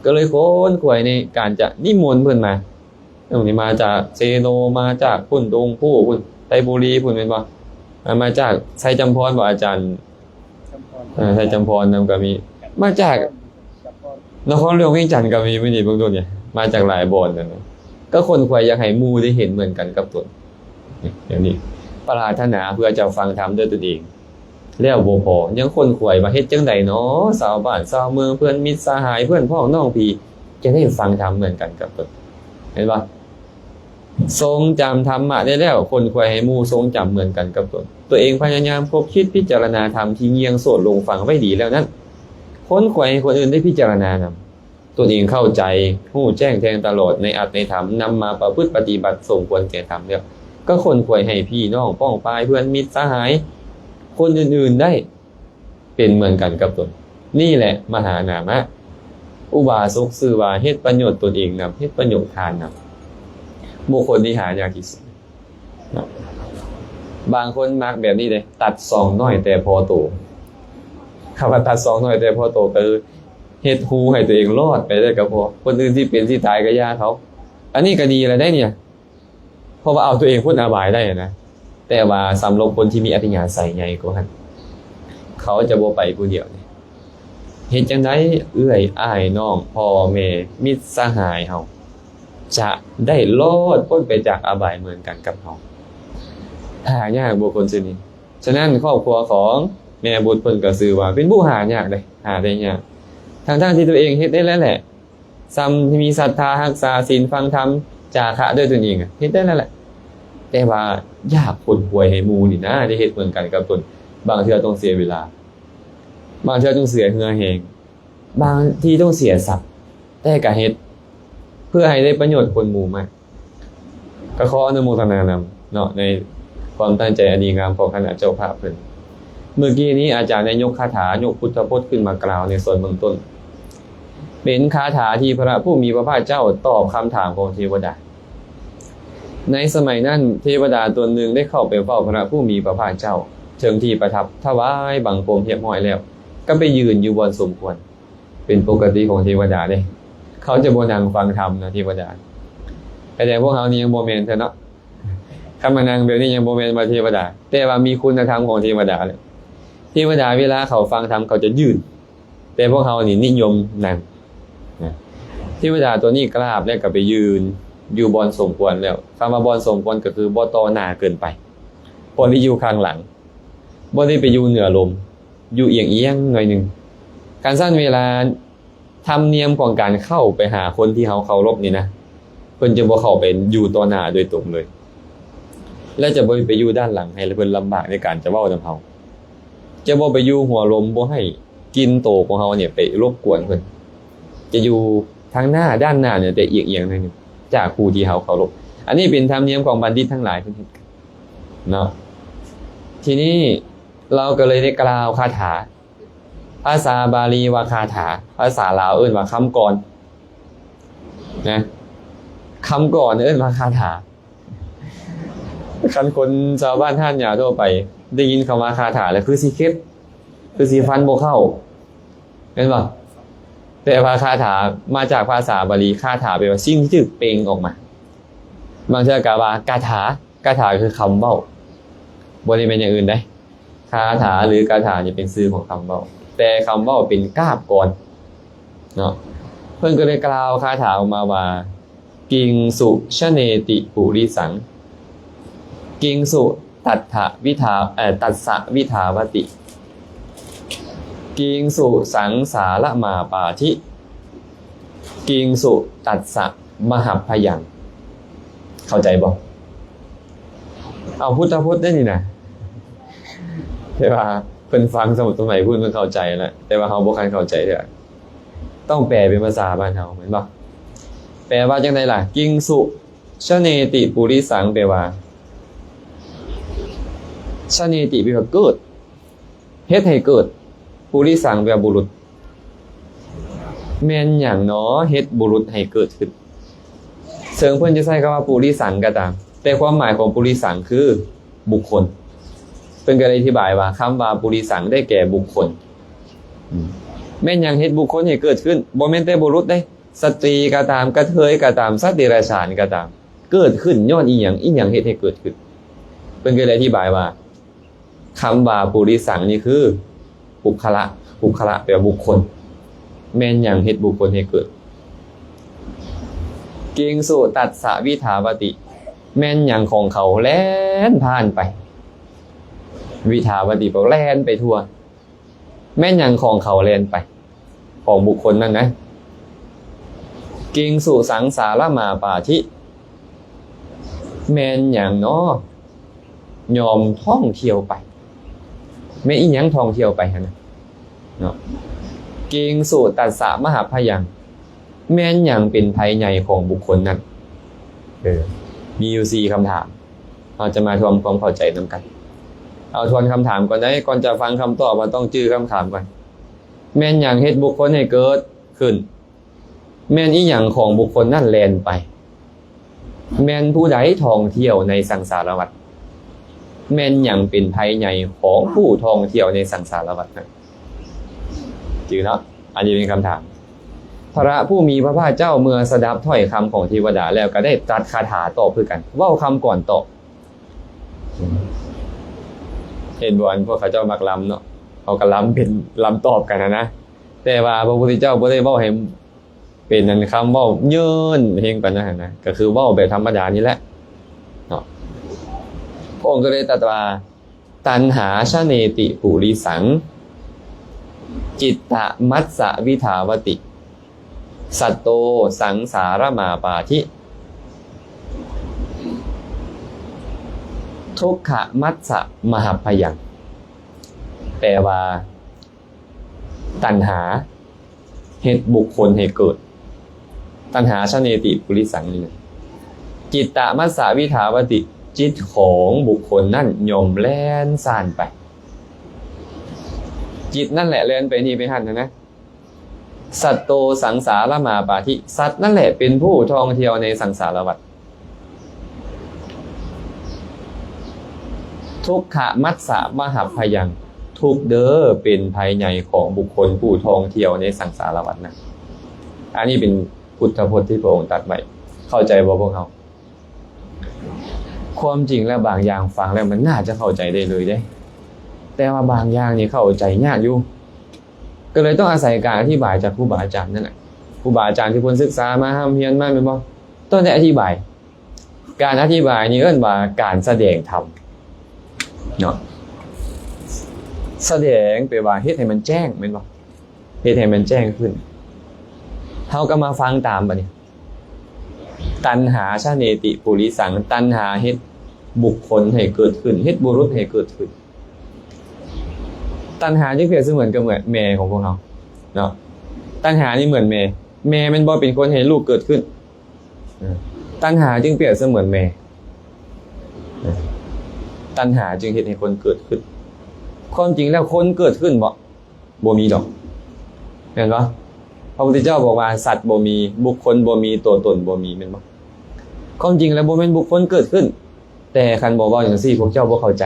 ກໍເລີຍຂົນຂວາຍໃນການຈະນິມົນເພິ່ນມາ. ນີ້ມາຈາກເຊໂນ ມາຈາກພຸ້ນ ດົງພູພຸ້ນ ໄຊບູລີພຸ້ນ ແມ່ນບໍ່? ອ່າ ມາຈາກໄຊຈຳພອນບໍ່ ອາຈານ? ຈຳພອນ ເອີ ໄຊຈຳພອນນຳກໍມີ ມາຈາກ ຈຳພອນ ນະຄອນຫຼວງວຽງຈັນກໍມີ ມື້ນີ້ເບິ່ງດູນີ້ ມາຈາກຫຼາຍບ່ອນນັ້ນນະ ກໍຂົນຂວາຍຢາກໃຫ້ໝູ່ໄດ້ເຫັນເໝືອນກັນກັບຕົນ. ນີ້ ແບບນີ້ ປາດຖະໜາເພື່ອຈະຟັງທຳດ້ວຍຕົນເອງ ແລ້ວບໍ່ພໍ ຍັງຂົນຂວາຍວ່າເຮັດຈັ່ງໃດນໍ ຊາວບ້ານຊາວເມືອງ ເພື່ອນມິດສະຫາຍ ເພື່ອນພ້ອງນ້ອງພີ່ ຈະໄດ້ຟັງທຳເໝືອນກັນກັບຕົນ. ເຫັນບໍ່? ຊົງຈຳທຳມະໄດ້ແລ້ວ ຂົນຂວາຍໃຫ້ໝູ່ຊົງຈຳເໝືອນກັນກັບຕົນ. ຕົວເອງພະຍາຍາມຄົບຄິດພິຈາລະນາທຳທີ່ງ່ຽງໂສດລົງຝັງໄວ້ດີແລ້ວນັ້ນ ຂົນຂວາຍໃຫ້ຄົນອື່ນໄດ້ພິຈາລະນານຳ. ຕົນເອງເຂົ້າໃຈ ຮູ້ແຈ້ງແທງຕະຫຼອດໃນອັດໃນທຳ ນຳມາປະພຶດປະຕິບັດສົມຄວນແກ່ທຳແລ້ວ ກໍຂົນຂວາຍໃຫ້ພີ່ນ້ອງປ້ອງປາຍ ເພື່ອນມິດສະຫາຍ ຄົນອື່ນໆໄດ້ເປັນເໝືອນກັນກັບຕົນ. ນີ້ແຫຼະມະຫານາມະ. ອຸບາສົກຊື່ວ່າເຮັດປະໂຫຍດຕົນເອງນຳ ເຮັດປະໂຫຍດທ່ານນຳ. ບຸກຄົນທີ່ຫາຍາກທີ່ສຸດ. ເນາະ ບາງຄົນມັກແບບນີ້ເດ້ ຕັດຊ່ອງນ້ອຍແຕ່ພໍໂຕ. ຄຳວ່າຕັດຊ່ອງນ້ອຍແຕ່ພໍໂຕ ກໍຄືເຮັດຮູໃຫ້ຕົວເອງລອດໄປໄດ້ກໍພໍ ຄົນອື່ນຊິເປັນຊິຕາຍກໍຢ່າເຂົາ. ອັນນີ້ກໍດີແລ້ວໄດ໋ນີ້ ເພາະວ່າເອົາຕົວເອງພົ້ນອະບາຍໄດ້ນະ. ແຕ່ວ່າສຳລັບຄົນທີ່ມີອັດຕະຍາໄສໃຫຍ່ກວ່າຫັ້ນ ເຂົາຈະບໍ່ໄປຜູ້ດຽວນີ້. ເຮັດຈັ່ງໃດເອື້ອຍອ້າຍນ້ອງ ພໍ່ແມ່ ມິດສະຫາຍເຮົາ ຈະໄດ້ລອດພົ້ນໄປຈາກອະບາຍເໝືອນກັນກັບເຮົາ. ຫາຍາກບຸກຄົນຊື່ນີ້. ສະນັ້ນຄອບຄົວຂອງແມ່ບຸດເພິ່ນກໍຊື່ວ່າເປັນຜູ້ຫາຍາກເດ້ ຫາໄດ້ຍາກ ທັງໆທີ່ຕົວເອງເຮັດໄດ້ແລ້ວແຫຼະ ສ່ຳມີສັດທາຮັກສາສິນ ຟັງທຳ ຈາຄະດ້ວຍຕົນເອງ ເຮັດໄດ້ແລ້ວແຫຼະ ແຕ່ວ່າຢາກຂົນຂວາຍໃຫ້ໝູ່ນີ້ນະ ໄດ້ເຮັດເໝືອນກັນກັບຕົນ. ບາງເທື່ອຕ້ອງເສຍເວລາ ບາງເທື່ອຕ້ອງເສຍເຫື່ອແຮງ ບາງທີຕ້ອງເສຍຊັບ ແຕ່ກະເຮັດເພື່ອໃຫ້ໄດ້ປະໂຫຍດຄົນໝູ່ມາກ. ກໍຂໍອະນຸໂມທະນານຳເນາະ ໃນຄວາມຕັ້ງໃຈອັນດີງາມຂອງຄະນະເຈົ້າພາບເພິ່ນ. ເມື່ອກີ້ນີ້ອາຈານໄດ້ຍົກຄາຖາ ຍົກພຸດທະພົດຂຶ້ນມາກ່າວໃນສ່ວນເບື້ອງຕົ້ນ ເປັນຄາຖາທີ່ພະຜູ້ມີພະພາກເຈົ້າຕອບຄຳຖາມຂອງເທວະດາ. ໃນສະໄໝນັ້ນ ເທວະດາຕົນໜຶ່ງໄດ້ເຂົ້າໄປເຝົ້າພະຜູ້ມີພະພາກເຈົ້າ ເຖິງທີ່ປະທັບ ຖວາຍບັງຄົມຮຽບຮ້ອຍແລ້ວ ກໍໄປຢືນຢູ່ບ່ອນສົມຄວນ. ເປັນປົກກະຕິຂອງເທວະດາເດ້ ເຂົາຈະບໍ່ນັ່ງຟັງທຳນະ ເທວະດາ. ແຕ່ພວກເຮົານີ້ຍັງບໍ່ແມ່ນເທື່ອເນາະ ຄັນມານັ່ງແບບນີ້ຍັງບໍ່ແມ່ນວ່າເທວະດາ ແຕ່ວ່າມີຄຸນນະທຳຂອງເທວະດາເລີຍ. ເທວະດາເວລາເຂົາຟັງທຳເຂົາຈະຢືນ ແຕ່ພວກເຮົານີ້ນິຍົມນັ່ງນະ. ເທວະດາຕົວນີ້ກາບແລ້ວກໍໄປຢືນຢູ່ບ່ອນສົມຄວນແລ້ວ. ຄຳວ່າບ່ອນສົມຄວນກໍຄືບໍ່ຕໍ່ໜ້າເກີນໄປ ບໍ່ໄດ້ຢູ່ຂ້າງຫຼັງ ບໍ່ໄດ້ໄປຢູ່ເໜືອລົມ ຢູ່ອຽງໆໜ້ອຍໜຶ່ງ. ຄັນຊັ້ນເວລາທຳນຽມຂອງການເຂົ້າໄປຫາຄົນທີ່ເຮົາເຄົາລົບນີ້ນະ ເພິ່ນຈະບໍ່ເຂົ້າໄປຢູ່ຕໍ່ໜ້າໂດຍຕົງເລີຍ ແລະ ຈະບໍ່ໄປຢູ່ດ້ານຫຼັງໃຫ້ເພິ່ນລຳບາກໃນການຈະເວົ້ານຳເຮົາ. ຈະບໍ່ໄປຢູ່ຫົວລົມ ບໍ່ໃຫ້ກິ່ນໂຕຂອງເຮົານີ້ໄປລົບກວນເພິ່ນ. ຈະຢູ່ທາງໜ້າ ດ້ານໜ້ານີ້ ແຕ່ອຽງໆໜ້ອຍໜຶ່ງຈາກຜູ້ທີ່ເຮົາເຄົາລົບ. ອັນນີ້ເປັນທຳນຽມຂອງບັນດິດທັງຫຼາຍເພິ່ນເຮັດກັນເນາະ. ທີນີ້ລາວກໍເລີຍໄດ້ກ່າວຄາຖາ ພາສາບາລີວ່າຄາຖາ ພາສາລາວເອີ້ນວ່າຄຳກອນນະ ຄຳກອນເອີ້ນວ່າຄາຖາ. ຄັນຄົນຊາວບ້ານຮ້ານຢາທົ່ວໄປໄດ້ຍິນຄຳວ່າຄາຖາແລ້ວຄືຊິເຂັດ ຄືຊິຟັນບໍ່ເຂົ້າ ແມ່ນບໍ່? ແຕ່ວ່າຄາຖາມາຈາກພາສາບາລີ ຄາຖາແປວ່າສິ່ງທີ່ຖືກເປັ່ງອອກມາ. ບາງເທື່ອກໍວ່າກາຖາ ກາຖາຄືຄຳເວົ້າ ບໍ່ໄດ້ແມ່ນຢ່າງອື່ນໃດ. ຄາຖາ ຫຼື ກາຖານີ້ເປັນຊື່ຂອງຄຳເວົ້າ ແຕ່ຄຳເວົ້າເປັນກາບກອນເນາະ. ເພິ່ນກໍເລີຍກ່າວຄາຖາອອກມາວ່າ ກິງສຸ ຊະເນຕິ ປຸລິສັງ ກິງສຸ ຕັດຖະ ວິທາ ເອີ່ ຕັດສະ ວິທາວະຕິ ກິງສຸ ສັງສາລະມາປາທິ ກິງສຸ ຕັດສະ ມະຫັບພະຍັງ. ເຂົ້າໃຈບໍ່? ເອົາພຸດທະພົດໄດ້ນີ້ນະ ແຕ່ວ່າເພິ່ນຟັງສະໝຸດສະໄໝພຸ້ນເພິ່ນເຂົ້າໃຈແລ້ວ ແຕ່ວ່າເຮົາບໍ່ທັນເຂົ້າໃຈເທື່ອ. ຕ້ອງແປເປັນພາສາບ້ານເຮົາແມ່ນບໍ່? ແປວ່າຈັ່ງໃດລະ? ກິງສຸ ຊະເນຕິ ປຸລິສັງ ແປວ່າ ຊະເນຕິ ແປວ່າເກີດ, ເຮັດໃຫ້ເກີດ. ປຸລິສັງ ແປວ່າບຸລຸດ. ແມ່ນຫຍັງໜໍເຮັດບຸລຸດໃຫ້ເກີດຂຶ້ນ? ເຊິ່ງເພິ່ນຈະໃຊ້ຄຳວ່າປຸລິສັງກໍຕາມ, ແຕ່ຄວາມໝາຍຂອງປຸລິສັງຄືບຸກຄົນ. ເພິ່ນກໍໄດ້ອະທິບາຍວ່າ ຄຳວ່າປຸລິສັງໄດ້ແກ່ບຸກຄົນ. ອືມ ແມ່ນຫຍັງເຮັດບຸກຄົນໃຫ້ເກີດຂຶ້ນ? ບໍ່ແມ່ນແຕ່ບຸລຸດເດ້, ສະຕີກໍຕາມ, ກະເທີຍກໍຕາມ, ສັດເດຍລະສານກໍຕາມ, ເກີດຂຶ້ນຍ້ອນອີ່ຫຍັງ? ອີ່ຫຍັງເຮັດໃຫ້ເກີດຂຶ້ນ? ເພິ່ນກໍໄດ້ອະທິບາຍວ່າ ຄຳວ່າປຸລິສັງນີ້ຄືບຸກຄະລະ, ບຸກຄະລະແປວ່າບຸກຄົນ. ແມ່ນຫຍັງເຮັດບຸກຄົນໃຫ້ເກີດ? ເກງສຸຕັດສະວິຖາວະຕິ, ແມ່ນຫຍັງຂອງເຂົາແລ່ນຜ່ານໄປ? ວິຖາວະຕິ ແປວ່າແລ່ນໄປທົ່ວ. ແມ່ນຫຍັງຂອງເຂົາແລ່ນໄປ? ຂອງບຸກຄົນນັ້ນນະ. ເກງສຸສັງສາລະມາປາທິ, ແມ່ນຫຍັງນໍ ຍ່ອມທ່ອງທ່ຽວໄປ? ແມ່ນອີ່ຫຍັງທ່ອງທ່ຽວໄປຫັ້ນນະເນາະ? ເກງສຸຕັດສະມະຫັບພະຍັງ, ແມ່ນຫຍັງເປັນໄພໃຫຍ່ຂອງບຸກຄົນນັ້ນ? ເອີ ມີຢູ່ສີ່ຄຳຖາມ, ເຮົາຈະມາທຳຄວາມເຂົ້າໃຈນຳກັນ. ເອົາທວນຄຳຖາມກ່ອນໄດ໋, ກ່ອນຈະຟັງຄຳຕອບ ເຮົາຕ້ອງຈື່ຄຳຖາມກ່ອນ. ແມ່ນຫຍັງເຮັດບຸກຄົນໃຫ້ເກີດຂຶ້ນ? ແມ່ນອີ່ຫຍັງຂອງບຸກຄົນນັ້ນແລ່ນໄປ? ແມ່ນຜູ້ໃດທ່ອງທ່ຽວໃນສັງສາລະວັດ? ແມ່ນຫຍັງເປັນໄພໃຫຍ່ຂອງຜູ້ທ່ອງທ່ຽວໃນສັງສາລະວັດນັ້ນ? ຈື່ເນາະ, ອັນນີ້ເປັນຄຳຖາມ. ພະຜູ້ມີພະພາກເຈົ້າເມື່ອສະດັບຖ້ອຍຄຳຂອງເທວະດາແລ້ວ ກໍໄດ້ຕັດຄາຖາຕອບຄືກັນ, ເວົ້າຄຳກ່ອນຕອບ. ເຫັນບໍ່ ອັນພວກເຂົາເຈົ້າມັກລຳເນາະ, ເຂົາກໍລຳເປັນ ລຳຕອບກັນຫັ້ນນະ, ແຕ່ວ່າພະພຸດທະເຈົ້າບໍ່ໄດ້ເວົ້າໃຫ້ເປັນອັນຄຳເວົ້າເຍີ້ນເຮງປານນັ້ນຫັ້ນນະ, ກໍຄືເວົ້າແບບທຳມະດານີ້ແຫຼະເນາະ. ພະອົງກໍເລີຍຕັດວ່າ ຕັນຫາຊະເນຕິປຸລິສັງ, ຈິດຕະມັດສະວິຖາວະຕິ, ສັດໂຕສັງສາລະມາປາທິ, ທຸກຂະມັດສະມະຫັບພະຍັງ. ແປວ່າ ຕັນຫາເຮັດບຸກຄົນໃຫ້ເກີດ. ຕັນຫາຊະເນຕິປຸລິສັງນີ້ນະ. ຈິດຕະມັດສະວິຖາວະຕິ, ຈິດຂອງບຸກຄົນນັ້ນຍ່ອມແລ່ນສ້ານໄປ. ຈິດນັ້ນແຫຼະແລ່ນໄປນີ້ໄປຫັ້ນນະ. ສັດໂຕສັງສາລະມາປາທິ, ສັດນັ້ນແຫຼະເປັນຜູ້ທ່ອງທ່ຽວໃນສັງສາລະວັດ. ທຸກຂະມັດສະມະຫັບພະຍັງ, ທຸກເດີເປັນໄພໃຫຍ່ຂອງບຸກຄົນຜູ້ທ່ອງທ່ຽວໃນສັງສາລະວັດນະ. ອັນນີ້ເປັນພຸດທະພົດທີ່ພະອົງຕັດໄວ້. ເຂົ້າໃຈບໍ່ພວກເຮົາ? ຄວາມຈິງແລ້ວບາງຢ່າງຟັງແລ້ວມັນໜ້າຈະເຂົ້າໃຈໄດ້ເລີຍເດ້, ແຕ່ວ່າບາງຢ່າງນີ້ເຂົ້າໃຈຍາກຢູ່. ກໍເລີຍຕ້ອງອາໄສການອະທິບາຍຈາກຄູບາອາຈານນັ້ນແຫຼະ. ຄູບາອາຈານທີ່ເພິ່ນສຶກສາມາ ຮ່ຳຮຽນມາ ແມ່ນບໍ່? ຕ້ອງໄດ້ອະທິບາຍ. ການອະທິບາຍນີ້ເອີ້ນວ່າການສະແດງທຳເນາະ. ສະແດງແປວ່າເຮັດໃຫ້ມັນແຈ້ງ ແມ່ນບໍ່? ເຮັດໃຫ້ມັນແຈ້ງຂຶ້ນ. ເຮົາກໍມາຟັງຕາມບັດນີ້. ຕັນຫາຊະເນຕິປຸລິສັງ, ຕັນຫາເຮັດບຸກຄົນໃຫ້ເກີດຂຶ້ນ, ເຮັດບຸລຸດໃຫ້ເກີດຂຶ້ນ. ຕັນຫາຈຶ່ງປຽບສະເໝືອນກັບແມ່ຂອງພວກເຮົາເນາະ. ຕັນຫານີ້ເໝືອນແມ່, ແມ່ແມ່ນບໍ່ເປັນຄົນໃຫ້ລູກເກີດຂຶ້ນ? ເອີ ຕັນຫາຈຶ່ງປຽບສະເໝືອນແມ່, ເອີ ຕັນຫາຈຶ່ງເຮັດໃຫ້ຄົນເກີດຂຶ້ນ. ຄວາມຈິງແລ້ວຄົນເກີດຂຶ້ນບໍ່? ບໍ່ມີດອກ ແມ່ນບໍ່? ພະພຸດທະເຈົ້າບອກວ່າ ສັດບໍ່ມີ, ບຸກຄົນບໍ່ມີ, ຕົວຕົນບໍ່ມີ ແມ່ນບໍ່? ຄວາມຈິງແລ້ວບໍ່ແມ່ນບຸກຄົນເກີດຂຶ້ນ, ແຕ່ຄັນບໍ່ເວົ້າຈັ່ງຊີ້ ພວກເຈົ້າບໍ່ເຂົ້າໃຈ,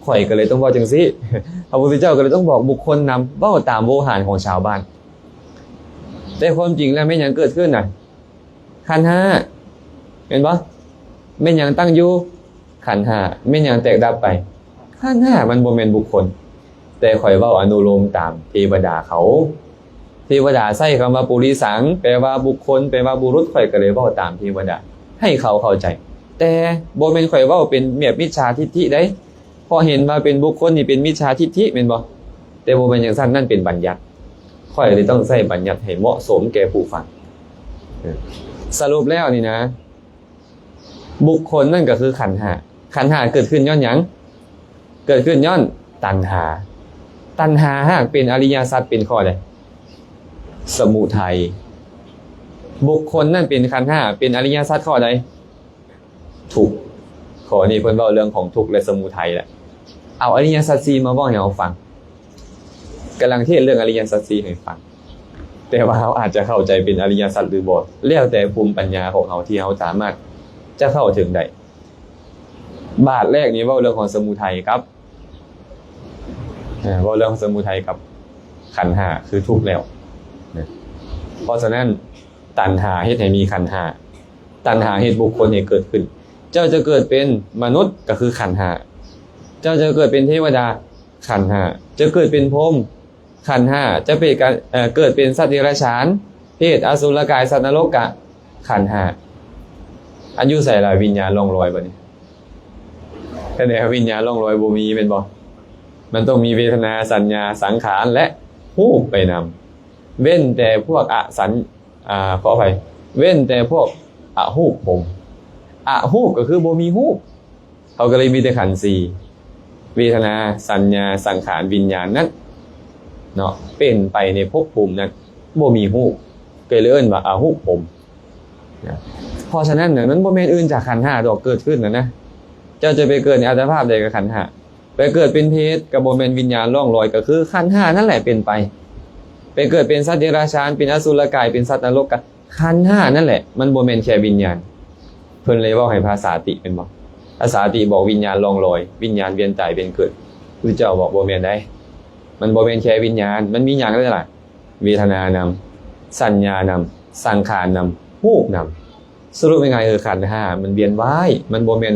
ຂ້ອຍກໍເລີຍຕ້ອງເວົ້າຈັ່ງຊີ້. ພະພຸດທະເຈົ້າກໍເລີຍຕ້ອງບອກບຸກຄົນນຳ, ເວົ້າຕາມໂວຫານຂອງຊາວບ້ານ. ແຕ່ຄວາມຈິງແລ້ວແມ່ນຫຍັງເກີດຂຶ້ນນະ? ຂັນຫ້າ ແມ່ນບໍ່? ແມ່ນຫຍັງຕັ້ງຢູ່? ຂັນຫ້າ. ແມ່ນຫຍັງແຕກດັບໄປ? ຂັນຫ້າ. ມັນບໍ່ແມ່ນບຸກຄົນ, ແຕ່ຂ້ອຍເວົ້າອະນຸໂລມຕາມເທວະດາເຂົາ. ເທວະດາໃຊ້ຄຳວ່າປຸລິສັງ ແປວ່າບຸກຄົນ ແປວ່າບຸລຸດ, ຂ້ອຍກໍເລີຍເວົ້າຕາມເທວະດາໃຫ້ເຂົາເຂົ້າໃຈ. ແຕ່ບໍ່ແມ່ນຂ້ອຍເວົ້າເປັນແບບມິດສາທິດຖິໃດ, ເພາະເຫັນວ່າເປັນບຸກຄົນນີ້ເປັນມິດສາທິດຖິ ແມ່ນບໍ່? ແຕ່ບໍ່ແມ່ນຈັ່ງຊັ້ນ, ນັ້ນເປັນບັນຍັດ. ຂ້ອຍເລີຍຕ້ອງໃຊ້ບັນຍັດໃຫ້ເໝາະສົມແກ່ຜູ້ຟັງ. ເອີ ສະຫຼຸບແລ້ວນີ້ນະ, ບຸກຄົນນັ້ນກໍຄືຂັນຫ້າ. ຂັນຫ້າເກີດຂຶ້ນຍ້ອນຫຍັງ? ເກີດຂຶ້ນຍ້ອນຕັນຫາ. ຕັນຫາຫາກເປັນອະລິຍະສັດເປັນຂໍ້ໃດ? ສະມຸໄທ. ບຸກຄົນນັ້ນເປັນຂັນຫ້າ ເປັນອະລິຍະສັດຂໍ້ໃດ? ທຸກ. ຂໍ້ນີ້ເພິ່ນເວົ້າເລື່ອງຂອງທຸກ ແລະ ສະມຸໄທແຫຼະ. ເອົາອະລິຍະສັດສີ່ມາເວົ້າໃຫ້ເຮົາຟັງ. ກຳລັງເທດເລື່ອງອະລິຍະສັດສີ່ໃຫ້ຟັງ, ແຕ່ວ່າເຮົາອາດຈະເຂົ້າໃຈເປັນອະລິຍະສັດຫຼືບໍ່ ແລ້ວແຕ່ພູມປັນຍາຂອງເຮົາທີ່ເຮົາສາມາດຈະເຂົ້າເຖິງໄດ້. ບາດແລກນີ້ເວົ້າເລື່ອງຂອງສະມຸໄທກັບ ເອີ ເວົ້າເລື່ອງສະມຸໄທກັບຂັນຫ້າ ຄືທຸກແລ້ວນະ. ເພາະສະນັ້ນ ຕັນຫາເຮັດໃຫ້ມີຂັນຫ້າ, ຕັນຫາເຮັດບຸກຄົນໃຫ້ເກີດຂຶ້ນ. ເຈົ້າຈະເກີດເປັນມະນຸດ ກໍຄືຂັນຫ້າ, ເຈົ້າຈະເກີດເປັນເທວະດາ ຂັນຫ້າ, ຈະເກີດເປັນພົມ ຂັນຫ້າ, ຈະເປັນການ ເອີ ເກີດເປັນສັດເດຍລະສານ ເປດ ອະສຸລະກາຍ ສັດນະລົກ ກະຂັນຫ້າ. ອັນຢູ່ໃສລະວິນຍານລ່ອງລອຍບັດນີ້? ແຕ່ແນວວິນຍານລ່ອງລອຍບໍ່ມີແມ່ນບໍ່? ມັນຕ້ອງມີເວທະນາ ສັນຍາ ສັງຂານ ແລະ ຮູບໄປນຳ. ເວັ້ນແຕ່ພວກອະສັນ ອາ ຂໍອະໄພ ເວັ້ນແຕ່ພວກອະຮູບພົມ. ອະຮູບກໍຄືບໍ່ມີຮູບ, ເຂົາກໍເລີຍມີແຕ່ຂັນສີ່ ເວທະນາ ສັນຍາ ສັງຂານ ວິນຍານນັ້ນເນາະ ເປັນໄປໃນພົບພູມນັ້ນ ບໍ່ມີຮູບ ກໍເລີຍເອີ້ນວ່າອະຮູບພົມນະ. ເພາະສະນັ້ນນະ ມັນບໍ່ແມ່ນອື່ນຈາກຂັນຫ້າດອກເກີດຂຶ້ນນະນະ. ເຈົ້າຈະໄປເກີດໃນອັດຕະພາບໃດກໍຂັນຫ້າ. ໄປເກີດເປັນເຜດກໍບໍ່ແມ່ນວິນຍານລ່ອງລອຍ ກໍຄືຂັນຫ້ານັ້ນແຫຼະເປັນໄປ. ໄປເກີດເປັນສັດເດຍລະສານ ເປັນອະສຸລະກາຍ ເປັນສັດນະລົກ ກໍຂັນຫ້ານັ້ນແຫຼະ, ມັນບໍ່ແມ່ນແຄ່ວິນຍານ. ເພິ່ນເລີຍເວົ້າໃຫ້ພະສາຕິແມ່ນບໍ່? ພະສາຕິບອກວິນຍານລ່ອງລອຍ, ວິນຍານວຽນຕາຍເປັນເກີດ. ພຸດທະເຈົ້າບອກບໍ່ແມ່ນໃດ໋, ມັນບໍ່ແມ່ນແຄ່ວິນຍານ, ມັນມີຫຍັງແດ່ລະ? ເວທະນານຳ, ສັນຍານຳ, ສັງຂານນຳ, ຮູບນຳ. ສະຫຼຸບງ່າຍໆ ຄືຂັນຫ້າມັນວຽນວ່າຍ, ມັນບໍ່ແມ່ນ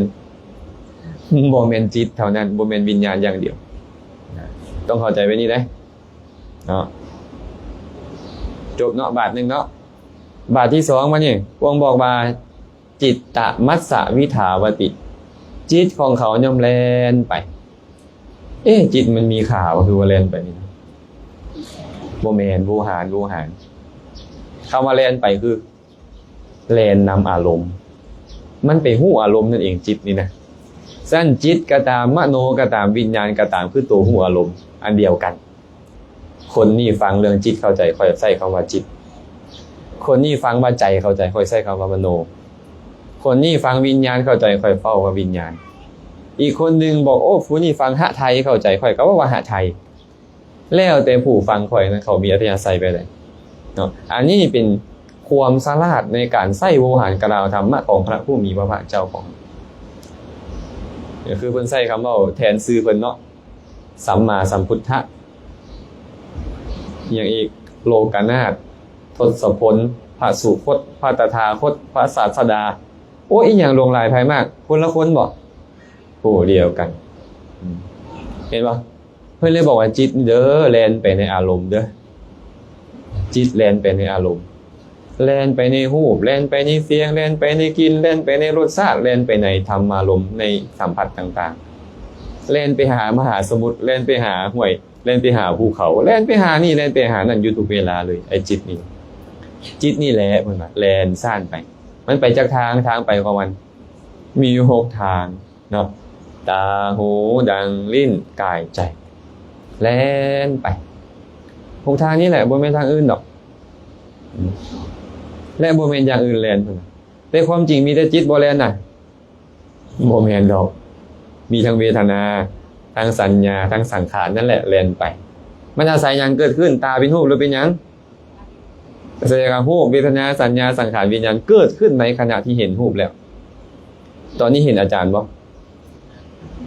ບໍ່ແມ່ນຈິດເທົ່ານັ້ນ, ບໍ່ແມ່ນວິນຍານຢ່າງດຽວ. ຕ້ອງເຂົ້າໃຈແບບນີ້ເດ້ເນາະ. ຈົບເນາະ ບາດໜຶ່ງເນາະ. ບາດທີສອງມານີ້ ພະອົງບອກວ່າ ຈິດຕະມັດສະວິຖາວະຕິ, ຈິດຂອງເຂົາຍ່ອມແລ່ນໄປ. ເອ ຈິດມັນມີຂາບໍ່ ຄືວ່າແລ່ນໄປນີ້ນະ? ບໍ່ແມ່ນ, ໂວຫານ, ໂວຫານ. ຄຳວ່າແລ່ນໄປຄື ແລ່ນນຳອາລົມ, ມັນໄປຮູ້ອາລົມນັ້ນເອງ, ຈິດນີ້ນະ. ຊັ້ນຈິດກໍຕາມ, ມະໂນກໍຕາມ, ວິນຍານກໍຕາມ, ຄືໂຕຮູ້ອາລົມອັນດຽວກັນ. ຄົນນີ້ຟັງເລື່ອງຈິດເຂົ້າໃຈ, ຂ້ອຍໃຊ້ຄຳວ່າຈິດ. ຄົນນີ້ຟັງວ່າໃຈເຂົ້າໃຈ, ຂ້ອຍໃຊ້ຄຳວ່າມະໂນ. ຄົນນີ້ຟັງວິນຍານເຂົ້າໃຈ, ຂ້ອຍເວົ້າວ່າວິນຍານ. ອີກຄົນໜຶ່ງບອກ, ໂອ້, ຜູ້ນີ້ຟັງຫະໄທເຂົ້າໃຈ, ຂ້ອຍກໍເວົ້າວ່າຫະໄທ. ແລ້ວແຕ່ຜູ້ຟັງຂ້ອຍນັ້ນ ເຂົາມີອັດທະຍາໄສແບບໃດເນາະ. ອັນນີ້ເປັນຄວາມສະຫຼາດໃນການໃຊ້ໂວຫານກະລາວທຳມະຂອງພະຜູ້ມີພະພາກເຈົ້າຂອງ ກໍຄືເພິ່ນໃຊ້ຄຳເວົ້າແທນຊື່ເພິ່ນເນາະ, ສຳມາສຳພຸດທະ, ອີ່ຫຍັງອີກ, ໂລກະນາດ, ທົດສະພົນ, ພະສຸຄົດ, ພະຕະຖາຄົດ, ພະສາດສະດາ. ໂອ້ຍ ອີ່ຫຍັງຫຼວງຫຼາຍພາຍມາກ, ຄົນລະຄົນບໍ? ຜູ້ດຽວກັນ. ອືມ ເຫັນບໍ່? ເພິ່ນເລີຍບອກວ່າ ຈິດເດີ ແລ່ນໄປໃນອາລົມເດີ. ຈິດແລ່ນໄປໃນອາລົມ, ແລ່ນໄປໃນຮູບ, ແລ່ນໄປໃນສຽງ, ແລ່ນໄປໃນກິ່ນ, ແລ່ນໄປໃນລົດຊາດ, ແລ່ນໄປໃນທຳມາລົມ, ໃນສຳຜັດຕ່າງໆ, ແລ່ນໄປຫາມະຫາສະໝຸດ, ແລ່ນໄປຫາຫ້ວຍ, ແລ່ນໄປຫາພູເຂົາ, ແລ່ນໄປຫານີ້, ແລ່ນໄປຫານັ້ນ ຢູ່ທຸກເວລາເລີຍ. ໄອ້ຈິດນີ້, ຈິດນີ້ແຫຼະ ເພິ່ນວ່າ ແລ່ນສ້ານໄປ. ມັນໄປຈັກທາງ? ທາງໄປຂອງມັນມີຢູ່ຫົກທາງ. ເນາະ, ຕາ, ຫູ, ດັງ, ລີ້ນ, ກາຍ, ໃຈ, ແລ່ນໄປ. ຫົກທາງນີ້ແຫຼະ, ບໍ່ແມ່ນທາງອື່ນດອກ. ອືມ ແລະ ບໍ່ແມ່ນຢ່າງອື່ນແລ່ນພຸ້ນນະ. ແຕ່ຄວາມຈິງມີແຕ່ຈິດບໍ່ແລ່ນນະ? ບໍ່ແມ່ນດອກ. ມີທັງເວທະນາ, ທັງສັນຍາ, ທັງສັງຂານນັ້ນແຫຼະແລ່ນໄປ. ມັນອາໄສຫຍັງເກີດຂຶ້ນ? ຕາເປັນຮູບຫຼືເປັນຫຍັງ? ສະແດງວ່າຮູບ, ເວທະນາ, ສັນຍາ, ສັງຂານ, ວິນຍານ ເກີດຂຶ້ນໃນຂະນະທີ່ເຫັນຮູບແລ້ວ. ຕອນນີ້ເຫັນອາຈານບໍ່?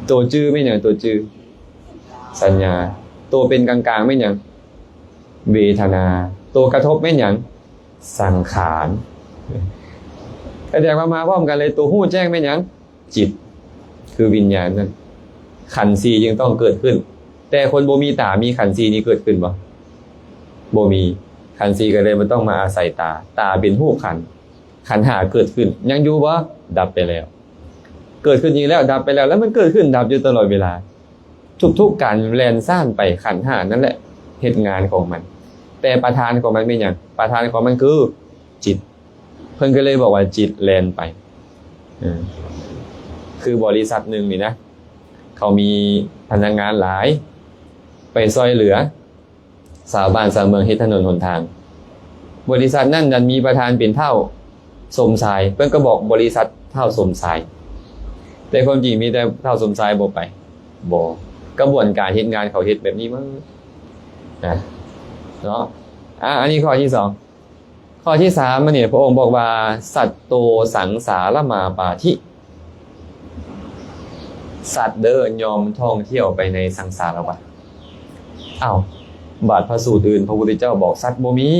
ໂຕຈື່ແມ່ນຫຍັງ? ໂຕຈື່ ສັນຍາ. ໂຕເປັນກາງໆແມ່ນຫຍັງ? ເວທະນາ. ໂຕກະທົບແມ່ນຫຍັງ? ສັງຂານ. ສະແດງວ່າມາພ້ອມກັນເລີຍ. ໂຕຮູ້ແຈ້ງແມ່ນຫຍັງ? ຈິດ ຄືວິນຍານນັ້ນ. ຂັນສີ່ຈຶ່ງຕ້ອງເກີດຂຶ້ນ. ແຕ່ຄົນບໍ່ມີຕາ ມີຂັນສີ່ນີ້ເກີດຂຶ້ນບໍ່? ບໍ່ມີ. ຂັນສີ່ກໍເລີຍບໍ່ຕ້ອງມາອາໄສຕາ. ຕາເປັນຮູບຂັນ. ຂັນຫ້າເກີດຂຶ້ນ ຍັງຢູ່ບໍ່? ດັບໄປແລ້ວ. ເກີດຂຶ້ນອີກແລ້ວ ດັບໄປແລ້ວ. ແລ້ວມັນເກີດຂຶ້ນດັບຢູ່ຕະຫຼອດເວລາ. ທຸກໆການແລ່ນສ້ານໄປ ຂັນຫ້ານັ້ນແຫຼະເຮັດງານຂອງມັນ. ແຕ່ປະທານຂອງມັນແມ່ນຫຍັງ? ປະທານຂອງມັນຄືຈິດ. ເພິ່ນກໍເລີຍບອກວ່າຈິດແລ່ນໄປ. ເອີ ຄືບໍລິສັດໜຶ່ງນີ້ນະ ເຂົາມີພະນັກງານຫຼາຍ ໄປຊ່ອຍເຫຼືອຊາວບ້ານຊາວເມືອງເຮັດຖະໜົນຫົນທາງ. ບໍລິສັດນັ້ນດັນມີປະທານເປັນທ້າວສົມຊາຍ. ເພິ່ນກໍບອກບໍລິສັດທ້າວສົມຊາຍ. ແຕ່ຄວາມຈິງມີແຕ່ທ້າວສົມຊາຍບໍ່ໄປ. ບໍ່. ກະບວນການເຮັດງານເຂົາເຮັດແບບນີ້ໝົດນະ ເນາະ. ອາ ອັນນີ້ຂໍ້ທີສອງ. ຂໍ້ທີສາມ ອັນນີ້ພະອົງບອກວ່າ ສັດໂຕສັງສາລະມາປາທິ ສັດເດີ ຍ່ອມທ່ອງທ່ຽວໄປໃນສັງສາລະວັດ. ອ້າວ ບາດພະສູດອື່ນ ພະພຸດທະເຈົ້າບອກສັດບໍ່ມີ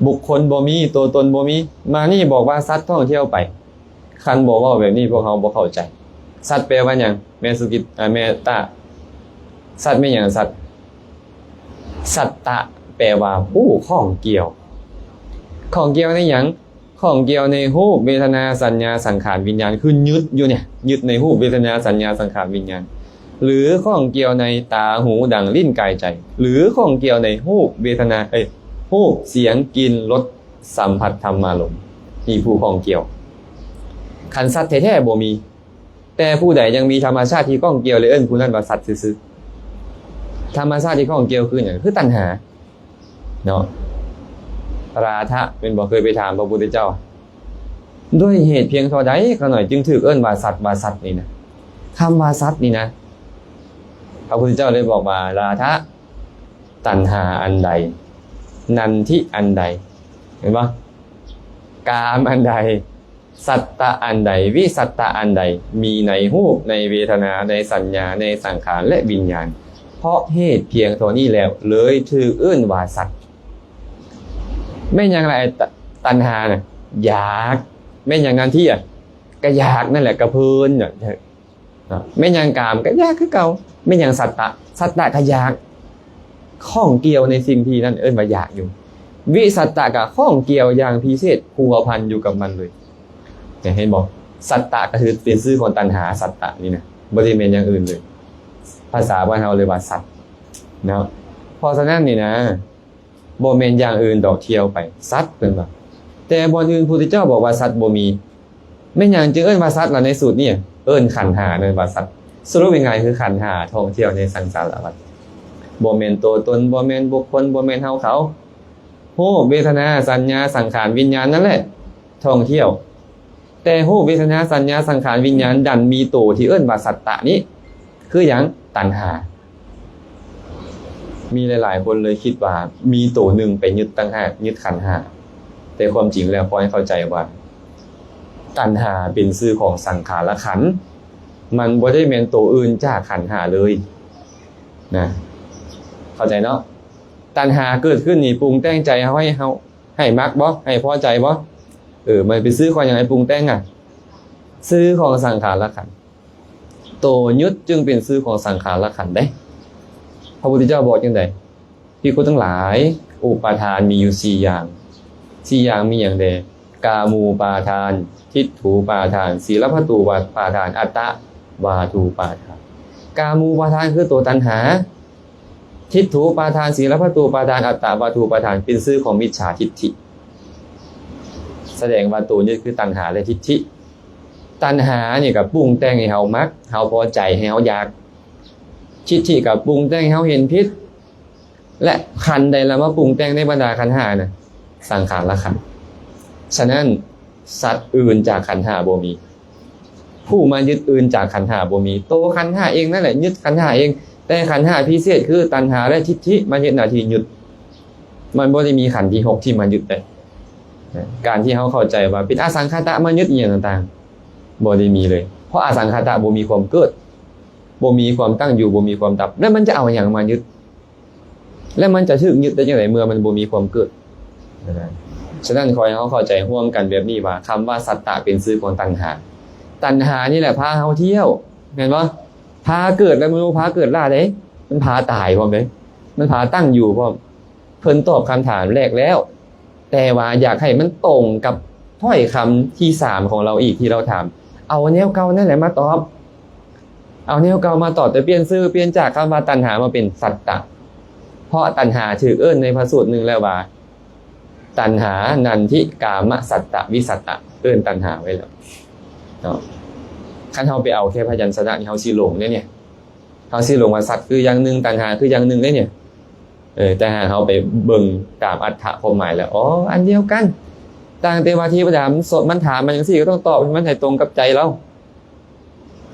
ບຸກຄົນບໍ່ມີ ຕົວຕົນບໍ່ມີ ມານີ້ບອກວ່າສັດທ່ອງທ່ຽວໄປ. ຄັນບໍ່ເວົ້າແບບນີ້ ພວກເຮົາບໍ່ເຂົ້າໃຈ. ສັດແປວ່າຫຍັງ? ແມ່ສຸກິດ ອາ ແມ່ຕາ ສັດແມ່ນຫຍັງ? ສັດ ສັດຕະ ແປວ່າຜູ້ຂ້ອງກ່ຽວ. ຂ້ອງກ່ຽວໃນຫຍັງ? ຂ້ອງກ່ຽວໃນຮູບ ເວທະນາ ສັນຍາ ສັງຂານ ວິນຍານ ຄືຍຶດຢູ່ນີ້ ຍຶດໃນຮູບ ເວທະນາ ສັນຍາ ສັງຂານ ວິນຍານ ຫຼື ຂ້ອງກ່ຽວໃນຕາ ຫູ ດັງ ລີ້ນ ກາຍ ໃຈ ຫຼື ຂ້ອງກ່ຽວໃນຮູບ ເວທະນາ ເອີຍ ຮູບ ສຽງ ກິ່ນ ລົດ ສຳຜັດທຳມາລົມ ມີຜູ້ຂ້ອງກ່ຽວ. ຄັນສັດແທ້ໆບໍ່ມີ ແຕ່ຜູ້ໃດຍັງມີທຳມະຊາດທີ່ຂ້ອງກ່ຽວ ແລະ ເອີ້ນຜູ້ນັ້ນວ່າສັດຊື່ໆ. ທຳມະຊາດທີ່ຂ້ອງກ່ຽວຄືຫຍັງ? ຄືຕັນຫາເນາະ. ລາທະ ແມ່ນບໍ່? ເຄີຍໄປຖາມພະພຸດທະເຈົ້າ ດ້ວຍເຫດພຽງເທົ່າໃດຂ້ານ້ອຍຈຶ່ງຖືກເອີ້ນວ່າສັດ ວ່າສັດນີ້ນະ? ຄຳວ່າສັດນີ້ນະ ພະພຸດທະເຈົ້າໄດ້ບອກວ່າ ລາທະ ຕັນຫາອັນໃດ ນັນທິອັນໃດ ເຫັນບໍ່? ກາມອັນໃດ ສັດຕະອັນໃດ ວິສັດຕະອັນໃດ ມີໃນຮູບ ໃນເວທະນາ ໃນສັນຍາ ໃນສັງຂານ ແລະ ວິນຍານ ເພາະເຫດພຽງເທົ່ານີ້ແລ້ວ ເລີຍຖືກເອີ້ນວ່າສັດ. ແມ່ນຫຍັງລະ ໄອ້ຕັນຫານະ? ຢາກ. ແມ່ນຫຍັງນັນທິ? ກະຢາກນັ້ນແຫຼະ ກະເພີນນະ. ເນາະ ແມ່ນຫຍັງກາມ ກະຢາກຄືເກົ່າ. ແມ່ນຫຍັງສັດຕະ? ສັດຕະກະຢາກ ຂ້ອງກ່ຽວໃນສິ່ງທີ່ນັ້ນເອີ້ນວ່າຢາກຢູ່. ວິສັດຕະກະຂ້ອງກ່ຽວຢ່າງພິເສດ ພົວພັນຢູ່ກັບມັນເລີຍ. ເຫັນບໍ່? ສັດຕະກະຄືເປັນຊື່ຂອງຕັນຫາ ສັດຕະນີ້ນະ ບໍ່ໄດ້ແມ່ນຢ່າງອື່ນເລີຍ. ພາສາບ້ານເຮົາເອີ້ນວ່າສັດເນາະ. ເພາະສະນັ້ນນີ້ນະ ບໍ່ແມ່ນຢ່າງອື່ນດອກ ທ່ຽວໄປ ສັດ ເພິ່ນວ່າ. ແຕ່ບ່ອນອື່ນພຸດທະເຈົ້າບອກວ່າສັດບໍ່ມີ. ແມ່ນຫຍັງຈຶ່ງເອີ້ນວ່າສັດລະໃນສູດນີ້? ເອີ້ນຂັນຫ້ານັ້ນວ່າສັດ. ສະຫຼຸບງ່າຍໆຄືຂັນຫ້າທ່ອງທ່ຽວໃນສັງສາລະວັດ. ບໍ່ແມ່ນໂຕຕົນ, ບໍ່ແມ່ນບຸກຄົນ, ບໍ່ແມ່ນເຮົາເຂົາ. ຮູບ, ເວທະນາ, ສັນຍາ, ສັງຂານ, ວິນຍານນັ້ນແຫຼະທ່ອງທ່ຽວ. ແຕ່ຮູບ, ເວທະນາ, ສັນຍາ, ສັງຂານ, ວິນຍານ ດັນມີໂຕທີ່ເອີ້ນວ່າສັດຕະນີ້ ຄືຫຍັງ? ຕັນຫາ. ມີຫຼາຍໆຄົນເລີຍຄິດວ່າມີໂຕໜຶ່ງໄປຍຶດຕ່າງຫາກ, ຍຶດຂັນຫ້າ. ແຕ່ຄວາມຈິງແລ້ວ ຂໍໃຫ້ເຂົ້າໃຈວ່າ ຕັນຫາເປັນຊື່ຂອງສັງຂາລະຂັນ, ມັນບໍ່ໄດ້ແມ່ນໂຕອື່ນຈາກຂັນຫ້າເລີຍນະ. ເຂົ້າໃຈເນາະ? ຕັນຫາເກີດຂຶ້ນນີ້ ປຸງແຕ່ງໃຈເຮົາ ໃຫ້ເຮົາ ໃຫ້ມັກບໍ່? ໃຫ້ພໍໃຈບໍ່? ເອີ ມັນເປັນຊື່ຂອງຫຍັງໃຫ້ປຸງແຕ່ງອະ? ຊື່ຂອງສັງຂາລະຂັນ. ໂຕຍຶດຈຶ່ງເປັນຊື່ຂອງສັງຂາລະຂັນເດ້. ພະພຸດທະເຈົ້າບອກຈັ່ງໃດ? ພິກຂຸທັງຫຼາຍ, ອຸປາທານມີຢູ່ສີ່ຢ່າງ. ສີ່ຢ່າງມີຫຍັງແດ່? ກາມູປາທານ, ທິດຖູປາທານ, ສີລະພັດຕູປາທານ, ອັດຕະວາທູປາທານ. ກາມູປາທານຄືໂຕຕັນຫາ, ທິດຖູປາທານ, ສີລະພັດຕູປາທານ, ອັດຕະວາທູປາທານ ເປັນຊື່ຂອງມິດສາທິດຖິ. ສະແດງວ່າໂຕຍຶດຄືຕັນຫາ ແລະ ທິດຖິ. ຕັນຫານີ້ກໍປຸງແຕ່ງໃຫ້ເຮົາມັກ, ເຮົາພໍໃຈ, ໃຫ້ເຮົາຢາກ. ທິດຖິກໍປຸງແຕ່ງໃຫ້ເຮົາເຫັນຜິດ. ແລະ ຂັນໃດລະມາປຸງແຕ່ງໃນບັນດາຂັນຫ້ານະ? ສັງຂາລະຂັນ. ສະນັ້ນ ສັດອື່ນຈາກຂັນຫ້າບໍ່ມີ. ຜູ້ມາຍຶດອື່ນຈາກຂັນຫ້າບໍ່ມີ. ໂຕຂັນຫ້າເອງນັ້ນແຫຼະຍຶດຂັນຫ້າເອງ. ແຕ່ຂັນຫ້າພິເສດຄືຕັນຫາ ແລະ ທິດຖິມາເຮັດໜ້າທີ່ຍຶດ. ມັນບໍ່ໄດ້ມີຂັນທີຫົກທີ່ມາຍຶດເດ້. ການທີ່ເຮົາເຂົ້າໃຈວ່າເປັນອະສັງຂະຕະມາຍຶດອີ່ຫຍັງຕ່າງໆ ບໍ່ໄດ້ມີເລີຍ. ເພາະອະສັງຂະຕະບໍ່ມີຄວາມເກີດ, ບໍ່ມີຄວາມຕັ້ງຢູ່, ບໍ່ມີຄວາມດັບ. ແລ້ວມັນຈະເອົາຫຍັງມາຍຶດ? ແລ້ວມັນຈະຖືກຍຶດໄດ້ຈັ່ງໃດເມື່ອມັນບໍ່ມີຄວາມເກີດ? ສະນັ້ນ ຂໍໃຫ້ເຮົາເຂົ້າໃຈຮ່ວມກັນແບບນີ້ວ່າ ຄຳວ່າສັດຕະເປັນຊື່ຂອງຕັນຫາ. ຕັນຫານີ້ແຫຼະພາເຮົາທ່ຽວ, ແມ່ນບໍ່? ພາເກີດແລ້ວມັນບໍ່ພາເກີດລ້າເດ້, ມັນພາຕາຍພ້ອມເດ້, ມັນພາຕັ້ງຢູ່ພ້ອມ. ເພິ່ນຕອບຄຳຖາມແລກແລ້ວ, ແຕ່ວ່າຢາກໃຫ້ມັນຕົງກັບຖ້ອຍຄຳທີສາມຂອງລາວອີກທີ່ລາວຖາມ. ເອົາແນວເກົ່ານັ້ນແຫຼະມາຕອບ. ເອົາແນວເກົ່າມາຕອບ ແຕ່ປ່ຽນຊື່, ປ່ຽນຈາກຄຳວ່າຕັນຫາມາເປັນສັດຕະ. ເພາະຕັນຫາຖືກເອີ້ນໃນພະສູດໜຶ່ງແລ້ວວ່າ ຕັນຫາ ນັນທິ ກາມະ ສັດຕະ ວິສັດຕະ, ເອີ້ນຕັນຫາໄວ້ແລ້ວເນາະ. ຄັນເຮົາໄປເອົາແຄ່ພະຍັນຊະນະນີ້ ເຮົາຊິຫຼົງເດ້ນີ້. ເຮົາຊິຫຼົງວ່າສັດຄືຢ່າງໜຶ່ງ, ຕັນຫາຄືຢ່າງໜຶ່ງເດ້ນີ້. ເອີ ແຕ່ຫາກເຮົາໄປເບິ່ງຕາມອັດຖະຄວາມໝາຍແລ້ວ ອໍ ອັນດຽວກັນ. ຕ່າງແຕ່ວ່າເທວະດາມັນ ມັນຖາມມາຈັ່ງຊີ້ ກໍຕ້ອງຕອບໃຫ້ມັນໃຫ້ຕົງກັບໃຈລາວ.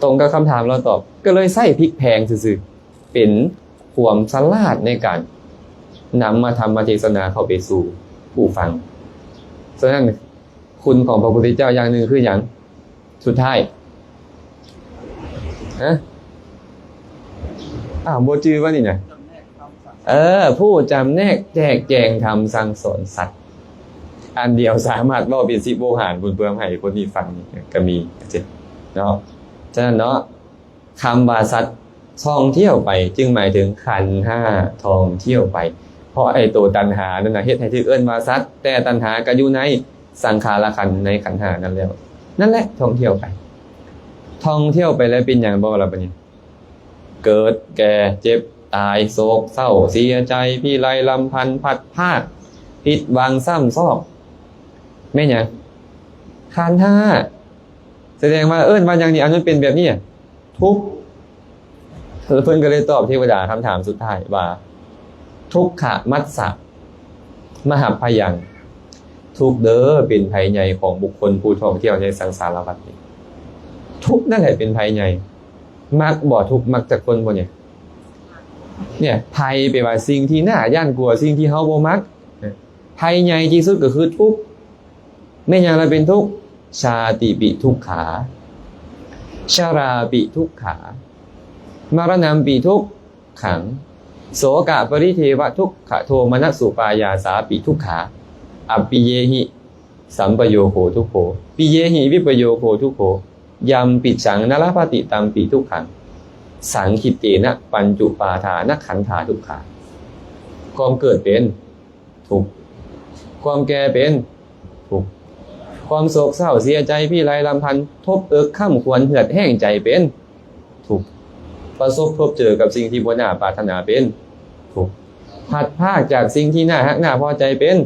ຕົງກັບຄຳຖາມລາວຕອບ ກໍເລີຍໃຊ້ພິກແພງຊື່ໆ ເປັນຄວາມສະຫຼາດໃນການນຳມະ ທຳມະເທດສະນາເຂົ້າໄປສູ່ຜູ້ຟັງ. ສະນັ້ນ ຄຸນຂອງພະພຸດທະເຈົ້າຢ່າງໜຶ່ງຄືຫຍັງ? ສຸດທ້າຍ ຮະ? ອ້າວ ບໍ່ຈື່ວ່ານີ້ນະ? ເອີ ຜູ້ຈຳແນກແຈກແຈງທຳສັ່ງສອນສັດ ອັນດຽວສາມາດເວົ້າເປັນສິບໂວຫານພຸ້ນ ເພື່ອໃຫ້ຄົນນີ້ຟັງນີ້ກໍມີ ເນາະ. ສະນັ້ນເນາະ ຄຳວ່າສັດທ່ອງທ່ຽວໄປ ຈຶ່ງໝາຍເຖິງຂັນຫ້າທ່ອງທ່ຽວໄປ ເພາະໄອ້ໂຕຕັນຫານັ້ນນະ ເຮັດໃຫ້ຖືກເອີ້ນວ່າສັດ ແຕ່ຕັນຫາກໍຢູ່ໃນສັງຂາລະຂັນ ໃນຂັນຫ້ານັ້ນແລ້ວ ນັ້ນແຫຼະທ່ອງທ່ຽວໄປ. ທ່ອງທ່ຽວໄປແລ້ວເປັນຫຍັງບໍ່ລະບາດນີ້? ເກີດ ແກ່ ເຈັບ ຕາຍ ໂສກເສົ້າ ເສຍໃຈ ພິໄລລຳພັນ ພັດພາກ ຜິດຫວັງຊ້ຳຊອກ ແມ່ນຫຍັງ? ຂັນຫ້າ. ສະແດງວ່າເອີ້ນວ່າຫຍັງນີ້? ອັນມັນເປັນແບບນີ້ ທຸກ. ເພິ່ນກໍເລີຍຕອບເທວະດາຄຳຖາມສຸດທ້າຍວ່າ ທຸກຂະມັດສະ ມະຫັບພະຍັງ ທຸກເດີ ເປັນໄພໃຫຍ່ຂອງບຸກຄົນຜູ້ທ່ອງທ່ຽວໃນສັງສາລະວັດນີ້. ທຸກນັ້ນແຫຼະເປັນໄພໃຫຍ່. ມັກບໍ່ທຸກ? ມັກຈັກຄົນບໍ່ນີ້? ເນຍ ໄພແປວ່າສິ່ງທີ່ໜ້າຢ້ານກົວ ສິ່ງທີ່ເຮົາບໍ່ມັກ. ໄພໃຫຍ່ທີ່ສຸດກໍຄືທຸກ. ແມ່ນຫຍັງລະເປັນທຸກ? ຊາຕິປິທຸກຂາ ຊະລາປິທຸກຂາ ມະລະນຳປິທຸກຂັງ ໂສກະປະລິເທວະທຸກຂະໂທມະນັດສຸປາຍາສາປິທຸກຂາ ອັບປິເຍຫິ ສຳປະໂຍໂຄທຸກໂຂ ປິເຍຫິວິປະໂຍໂຄທຸກໂຂ ຍຳປິສັງນະລະພະຕິ ຕຳປິທຸກຂັງ ສັງຂິດເຕນະ ປັນຈຸປາທານະຂັນທາທຸກຂາ. ຄວາມເກີດເປັນທຸກ ຄວາມແກ່ເປັນທຸກ ຄວາມໂສກເສົ້າເສຍໃຈ ພິໄລລຳພັນ ທົບເອິກຄ້ຳຄວນ ເຫືອດແຫ້ງໃຈເປັນ ທຸກ ປະສົບພົບເຈີກັບສິ່ງທີ່ບໍ່ໜ້າປາດຖະໜາເປັນທຸກ ພັດພາກຈາກສິ່ງທີ່ໜ້າຮັກໜ້າພໍໃຈເປັນ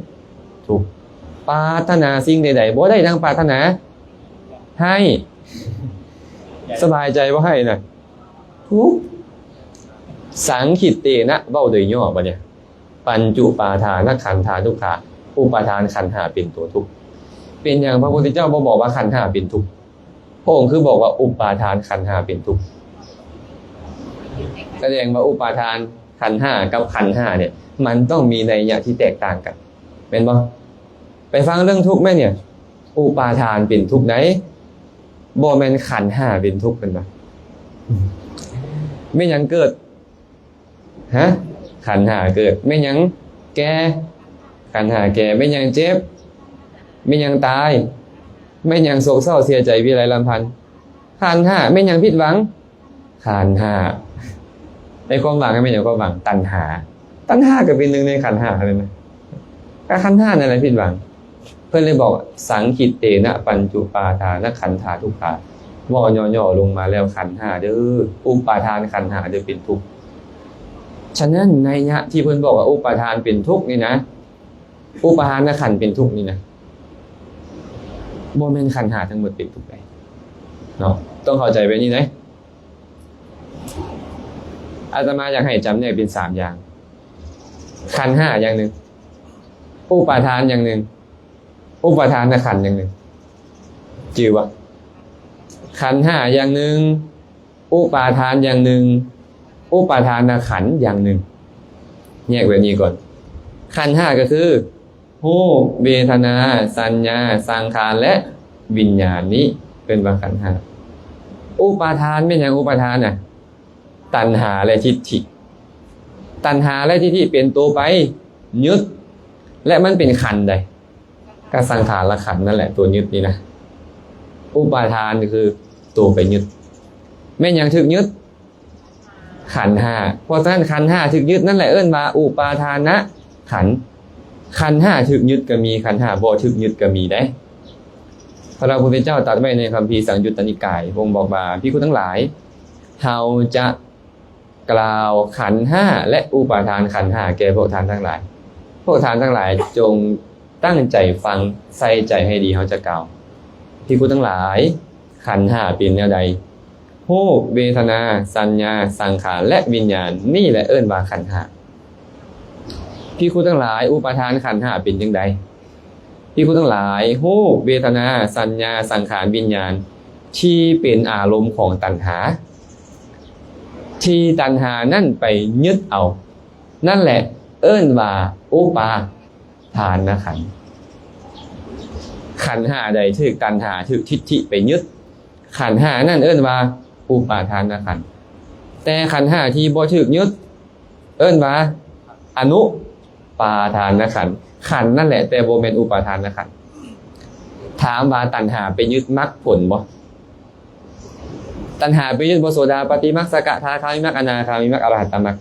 ທຸກ ປາດຖະໜາສິ່ງໃດໆບໍ່ໄດ້ດັ່ງປາດຖະໜາ ໄຫ້ ສະບາຍໃຈບໍ່ໄຫ້ນະ ທຸກ ສັງຂິດເຕນະ ເວົ້າໂດຍຫຍໍ້ບັດນີ້ ປັນຈຸປາທານະຂັນທາທຸກຂາ ອຸປາທານຂັນຫ້າເປັນຕົວທຸກ. ເປັນຫຍັງພະພຸດທະເຈົ້າບໍ່ບອກວ່າຂັນຫ້າເປັນທຸກ? ພະອົງຄືບອກວ່າອຸປາທານຂັນຫ້າເປັນທຸກ? ສະແດງວ່າອຸປາທານຂັນຫ້າກັບຂັນຫ້າເນຍ ມັນຕ້ອງມີໄນຍະທີ່ແຕກຕ່າງກັນ ແມ່ນບໍ່? ໄປຟັງເລື່ອງທຸກແມ່ນຫຍັງ? ອຸປາທານເປັນທຸກໃດ໋ ບໍ່ແມ່ນຂັນຫ້າເປັນທຸກ ເພິ່ນວ່າ. ແມ່ນຫຍັງເກີດ? ຮະ? ຂັນຫ້າເກີດ. ແມ່ນຫຍັງແກ່? ຂັນຫ້າແກ່. ແມ່ນຫຍັງເຈັບ? ແມ່ນຫຍັງຕາຍ? ແມ່ນຫຍັງໂສກເສົ້າເສຍໃຈ ພິໄລລຳພັນ? ຂັນຫ້າ. ແມ່ນຫຍັງຜິດຫວັງ? ຂັນຫ້າ. ໃນຄວາມຫວັງແມ່ນຫຍັງ? ຄວາມຫວັງ ຕັນຫາ. ຕັນຫາກໍເປັນໜຶ່ງໃນຂັນຫ້ານັ້ນນະ ກໍຂັນຫ້ານັ້ນແຫຼະຜິດຫວັງ. ເພິ່ນເລີຍບອກ ສັງຂິດເຕນະ ປັນຈຸປາທານະຂັນທາທຸກຂາ ເວົ້າຫຍໍ້ໆລົງມາແລ້ວ ຂັນຫ້າເດີ ອຸປາທານຂັນຫ້າເດີ ເປັນທຸກ. ສະນັ້ນ ໄນຍະທີ່ເພິ່ນບອກວ່າອຸປາທານເປັນທຸກນີ້ນະ ອຸປາທານນະຂັນເປັນທຸກນີ້ນະ ບໍ່ແມ່ນຂັນຫ້າທັງໝົດເປັນທຸກໃດ໋ເນາະ ຕ້ອງເຂົ້າໃຈແບບນີ້ເດ້. ອາດຕະມາຢາກໃຫ້ຈຳແນກເປັນສາມຢ່າງ ຂັນຫ້າຢ່າງໜຶ່ງ ອຸປາທານຢ່າງໜຶ່ງ ອຸປາທານນະຂັນຢ່າງໜຶ່ງ ຈື່ບໍ່? ຂັນຫ້າຢ່າງໜຶ່ງ ອຸປາທານຢ່າງໜຶ່ງ ອຸປາທານນະຂັນຢ່າງໜຶ່ງ. ແຍກແບບນີ້ກ່ອນ ຂັນຫ້າກໍຄື ຮູບ ເວທະນາ ສັນຍາ ສັງຂານ ແລະ ວິນຍານ ນີ້ເອີ້ນວ່າຂັນຫ້າ. ອຸປາທານແມ່ນຫຍັງ? ອຸປາທານນະ ຕັນຫາ ແລະ ທິດຖິ. ຕັນຫາ ແລະ ທິດຖິເປັນໂຕໄປຍຶດ ແລະ ມັນເປັນຂັນໃດ? ກໍສັງຂານລະຂັນນັ້ນແຫຼະ ໂຕຍຶດນີ້ນະ. ອຸປາທານກໍຄືໂຕໄປຍຶດ. ແມ່ນຫຍັງຖືກຍຶດ? ຂັນຫ້າ. ເພາະສະນັ້ນ ຂັນຫ້າຖືກຍຶດນັ້ນແຫຼະເອີ້ນວ່າອຸປາທານນະຂັນ. ຂັນຫ້າຖືກຍຶດກໍມີ ຂັນຫ້າບໍ່ຖືກຍຶດກໍມີເດ້. ພະພຸດທະເຈົ້າຕັດໄວ້ໃນຄຳພີສັງຍຸດຕະນິກາຍ ພະອົງບອກວ່າ ພິກຂຸທັງຫຼາຍ ເຮົາຈະ ກ່າວຂັນຫ້າ ແລະ ອຸປາທານຂັນຫ້າແກ່ພວກທ່ານທັງຫຼາຍ. ພວກທ່ານທັງຫຼາຍຈົ່ງຕັ້ງໃຈຟັງ ໃສ່ໃຈໃຫ້ດີ ເຮົາຈະກ່າວ. ພິກຂຸທັງຫຼາຍ ຂັນຫ້າເປັນແນວໃດ? ຮູບ ເວທະນາ ສັນຍາ ສັງຂານ ແລະ ວິນຍານ ນີ້ແຫຼະເອີ້ນວ່າຂັນຫ້າ. ພິກຂຸທັງຫຼາຍ ອຸປາທານຂັນຫ້າເປັນຈັ່ງໃດ? ພິກຂຸທັງຫຼາຍ ຮູບ ເວທະນາ ສັນຍາ ສັງຂານ ວິນຍານ ທີ່ເປັນອາລົມຂອງຕັນຫາ ທີ່ຕັນຫານັ້ນໄປຍຶດເອົາ ນັ້ນແຫຼະເອີ້ນວ່າອຸປາທານນະຂັນ. ຂັນຫ້າໃດຖືກຕັນຫາ ຖືກທິດຖິໄປຍຶດ ຂັນຫ້ານັ້ນເອີ້ນວ່າອຸປາທານນະຂັນ. ແຕ່ຂັນຫ້າທີ່ບໍ່ຖືກຍຶດ ເອີ້ນວ່າອະນຸປາທານນະຂັນ. ຂັນນັ້ນແຫຼະ ແຕ່ບໍ່ແມ່ນອຸປາທານນະຂັນ. ຖາມວ່າຕັນຫາໄປຍຶດມັກຜົນບໍ່? ຕັນຫາໄປຍຶດບໍ່? ໂສດາປັດຕິມັກ ສະກະທາຄາມິມັກ ອະນາຄາມິມັກ ອະລະຫັດຕະມັກ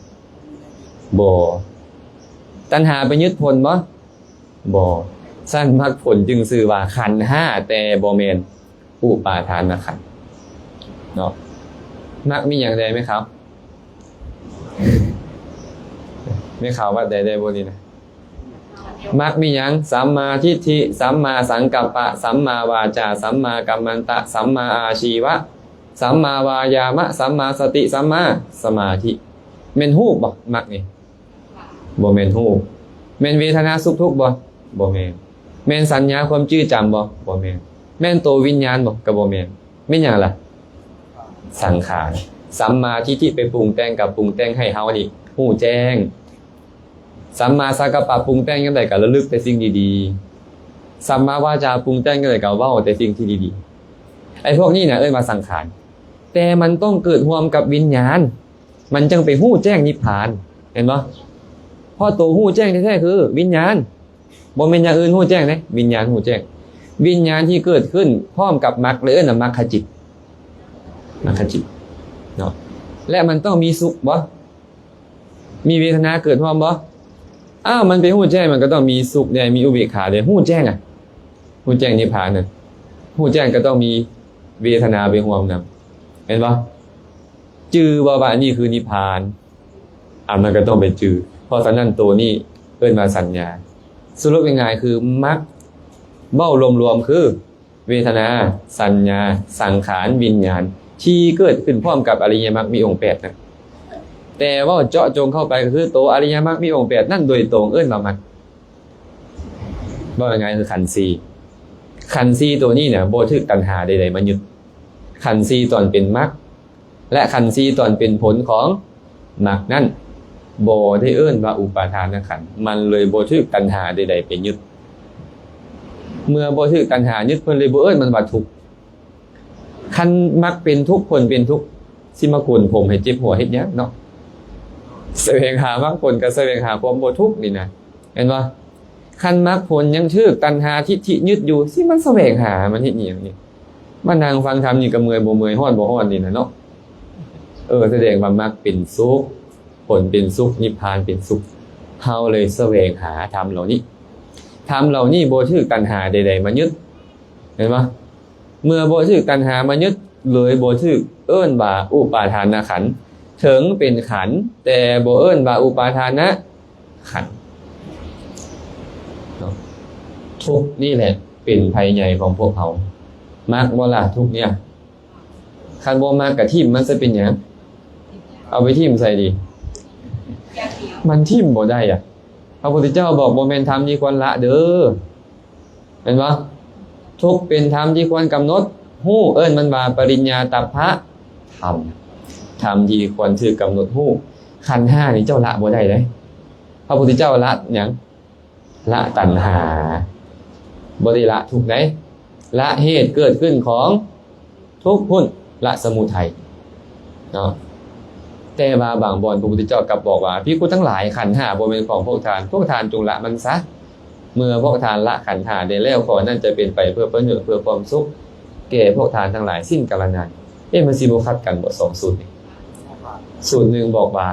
ບໍ່. ຕັນຫາໄປຍຶດຜົນບໍ່? ບໍ່. ຊັ້ນມັກຜົນຈຶ່ງຊື່ວ່າຂັນຫ້າ ແຕ່ບໍ່ແມ່ນ ອຸປາທານນະຂັນເນາະ. ມັກມີຫຍັງແດ່ແມ່ຂາວ? ແມ່ຂາວວັດໃດໄດ້ບໍ່ນີ້ນະ? ມັກມີຫຍັງ? ສຳມາທິດຖິ ສຳມາສັງກັບປະ ສຳມາວາຈາ ສຳມາກັມມັນຕະ ສຳມາອາຊີວະ ສຳມາວາຍາມະ ສຳມາສະຕິ ສຳມາສະມາທິ. ແມ່ນຮູບບໍ່? ມັກນີ້ ບໍ່ແມ່ນຮູບ. ແມ່ນເວທະນາສຸກທຸກບໍ່? ບໍ່ແມ່ນ. ແມ່ນສັນຍາຄວາມຈື່ຈຳບໍ່? ບໍ່ແມ່ນ. ແມ່ນໂຕວິນຍານບໍ່? ກໍບໍ່ແມ່ນ. ແມ່ນຫຍັງລະ? ສັງຂານ. ສຳມາທິດຖິໄປປຸງແຕ່ງ ກໍປຸງແຕ່ງໃຫ້ເຮົານີ້ຮູ້ແຈ້ງ. ສຳມາສັງກັບປະປຸງແຕ່ງຈັ່ງໃດ ກໍລະລຶກແຕ່ສິ່ງດີໆ. ສຳມາວາຈາປຸງແຕ່ງຈັ່ງໃດ ກໍເວົ້າແຕ່ສິ່ງທີ່ດີໆ. ໄອ້ພວກນີ້ນະເອີ້ນວ່າສັງຂານ. ແຕ່ມັນຕ້ອງເກີດຮ່ວມກັບວິນຍານ ມັນຈັ່ງໄປຮູ້ແຈ້ງນິບພານ ເຫັນບໍ່? ເພາະໂຕຮູ້ແຈ້ງແທ້ໆຄືວິນຍານ ບໍ່ແມ່ນຢ່າງອື່ນຮູ້ແຈ້ງເດ້ ວິນຍານຮູ້ແຈ້ງ. ວິນຍານທີ່ເກີດຂຶ້ນພ້ອມກັບມັກ ເອີ້ນວ່າມັກຂະຈິດ ມັກຂະຈິດເນາະ. ແລະມັນຕ້ອງມີສຸກບໍ່? ມີເວທະນາເກີດຮ່ວມບໍ່? ອ້າວ ມັນໄປຮູ້ແຈ້ງ ມັນກໍຕ້ອງມີສຸກແດ່ ມີອຸເບກຂາແດ່ ຮູ້ແຈ້ງອະ ຮູ້ແຈ້ງນິບພານນະ ຮູ້ແຈ້ງກໍຕ້ອງມີເວທະນາໄປຮ່ວມນຳ ເຫັນບໍ່? ຈື່ບໍ່ວ່າອັນນີ້ຄືນິບພານ? ອາ ມັນກໍຕ້ອງໄປຈື່. ເພາະສະນັ້ນໂຕນີ້ເອີ້ນວ່າສັນຍາ. ສະຫຼຸບງ່າຍໆຄືມັກ ເວົ້າລວມໆຄືເວທະນາ ສັນຍາ ສັງຂານ ວິນຍານ ທີ່ເກີດຂຶ້ນພ້ອມກັບອະລິຍະມັກມີອົງແປດນະ. ແຕ່ເວົ້າເຈາະຈົງເຂົ້າໄປກໍຄືໂຕອະລິຍະມັກມີອົງແປດນັ້ນໂດຍຕົງເອີ້ນວ່າມັກ. ເວົ້າງ່າຍໆຄືຂັນສີ່. ຂັນສີ່ໂຕນີ້ນະ ບໍ່ຖືກຕັນຫາໃດໆມາຍຶດ. ຂັນສີ່ຕອນເປັນມັກ ແລະ ຂັນສີ່ຕອນເປັນຜົນຂອງມັກນັ້ນ ບໍ່ໄດ້ເອີ້ນວ່າອຸປາທານນະຂັນ ມັນເລີຍບໍ່ຖືກຕັນຫາໃດໆໄປຍຶດ. ເມື່ອບໍ່ຖືກຕັນຫາຍຶດ ເພິ່ນເລີຍບໍ່ເອີ້ນມັນວ່າທຸກ. ຄັນມັກເປັນທຸກ ຜົນເປັນທຸກ ຊິມາໂກນຜົມໃຫ້ເຈັບຫົວເຮັດຫຍັງເນາະ? ສະແຫວງຫາມັກຜົນ ກໍສະແຫວງຫາຄວາມບໍ່ທຸກນີ້ນະ ແມ່ນບໍ່? ຄັນມັກຜົນຍັງຖືກຕັນຫາທິດຖິຍຶດຢູ່ ຊິມາສະແຫວງຫາມັນເຮັດຫຍັງນີ້? ມານັ່ງຟັງທຳນີ້ກໍເມື່ອຍບໍ່ເມື່ອຍ ຮ້ອນບໍ່ຮ້ອນນີ້ນະເນາະ. ເອີ ສະແດງວ່າມັກເປັນສຸກ ຜົນເປັນສຸກ ນິບພານເປັນສຸກ ເຮົາເລີຍສະແຫວງຫາທຳເຫຼົ່ານີ້. ທຳເຫຼົ່ານີ້ບໍ່ຖືກຕັນຫາໃດໆມາຍຶດ ແມ່ນບໍ່? ເມື່ອບໍ່ຖືກຕັນຫາມາຍຶດ ເລີຍບໍ່ຖືກເອີ້ນວ່າອຸປາທານນະຂັນ ເຖິງເປັນຂັນ ແຕ່ບໍ່ເອີ້ນວ່າອຸປາທານນະຂັນເນາະ. ທຸກນີ້ແຫຼະເປັນໄພໃຫຍ່ຂອງພວກເຮົາ. ມັກບໍ່ລະທຸກນີ້? ຄັນບໍ່ມັກກະຖິ້ມມັນຊະ ເປັນຫຍັງ? ເອົາໄປຖິ້ມໃສດີ? ມັນຖິ້ມບໍ່ໄດ້ອະ. ພະພຸດທະເຈົ້າບອກ ບໍ່ແມ່ນທຳທີ່ຄວນລະເດີ ແມ່ນບໍ່? ທຸກເປັນທຳທີ່ຄວນກຳນົດຮູ້ ເອີ້ນມັນວ່າປະລິນຍາຕັບພະທຳ ທຳທີ່ຄວນຖືກກຳນົດຮູ້. ຂັນຫ້ານີ້ເຈົ້າລະບໍ່ໄດ້ເດ້. ພະພຸດທະເຈົ້າລະຫຍັງ? ລະຕັນຫາ ບໍ່ໄດ້ລະທຸກໃດ ລະເຫດເກີດຂຶ້ນຂອງທຸກພຸ້ນ ລະສະມຸໄທເນາະ. ແຕ່ວ່າບາງບ່ອນພະພຸດທະເຈົ້າກັບບອກວ່າ ພິກຂຸທັງຫຼາຍ ຂັນຫ້າບໍ່ແມ່ນຂອງພວກທ່ານ ພວກທ່ານຈົ່ງລະມັນຊະ. ເມື່ອພວກທ່ານລະຂັນຫ້າໄດ້ແລ້ວ ຂໍ້ນັ້ນຈະເປັນໄປເພື່ອປະໂຫຍດ ເພື່ອຄວາມສຸກແກ່ພວກທ່ານທັງຫຼາຍສິ້ນກາລະນານ. ເອະ ມັນຊິບໍ່ຂັດກັນບໍ່ ສອງສູດນີ້? ສູດໜຶ່ງບອກວ່າ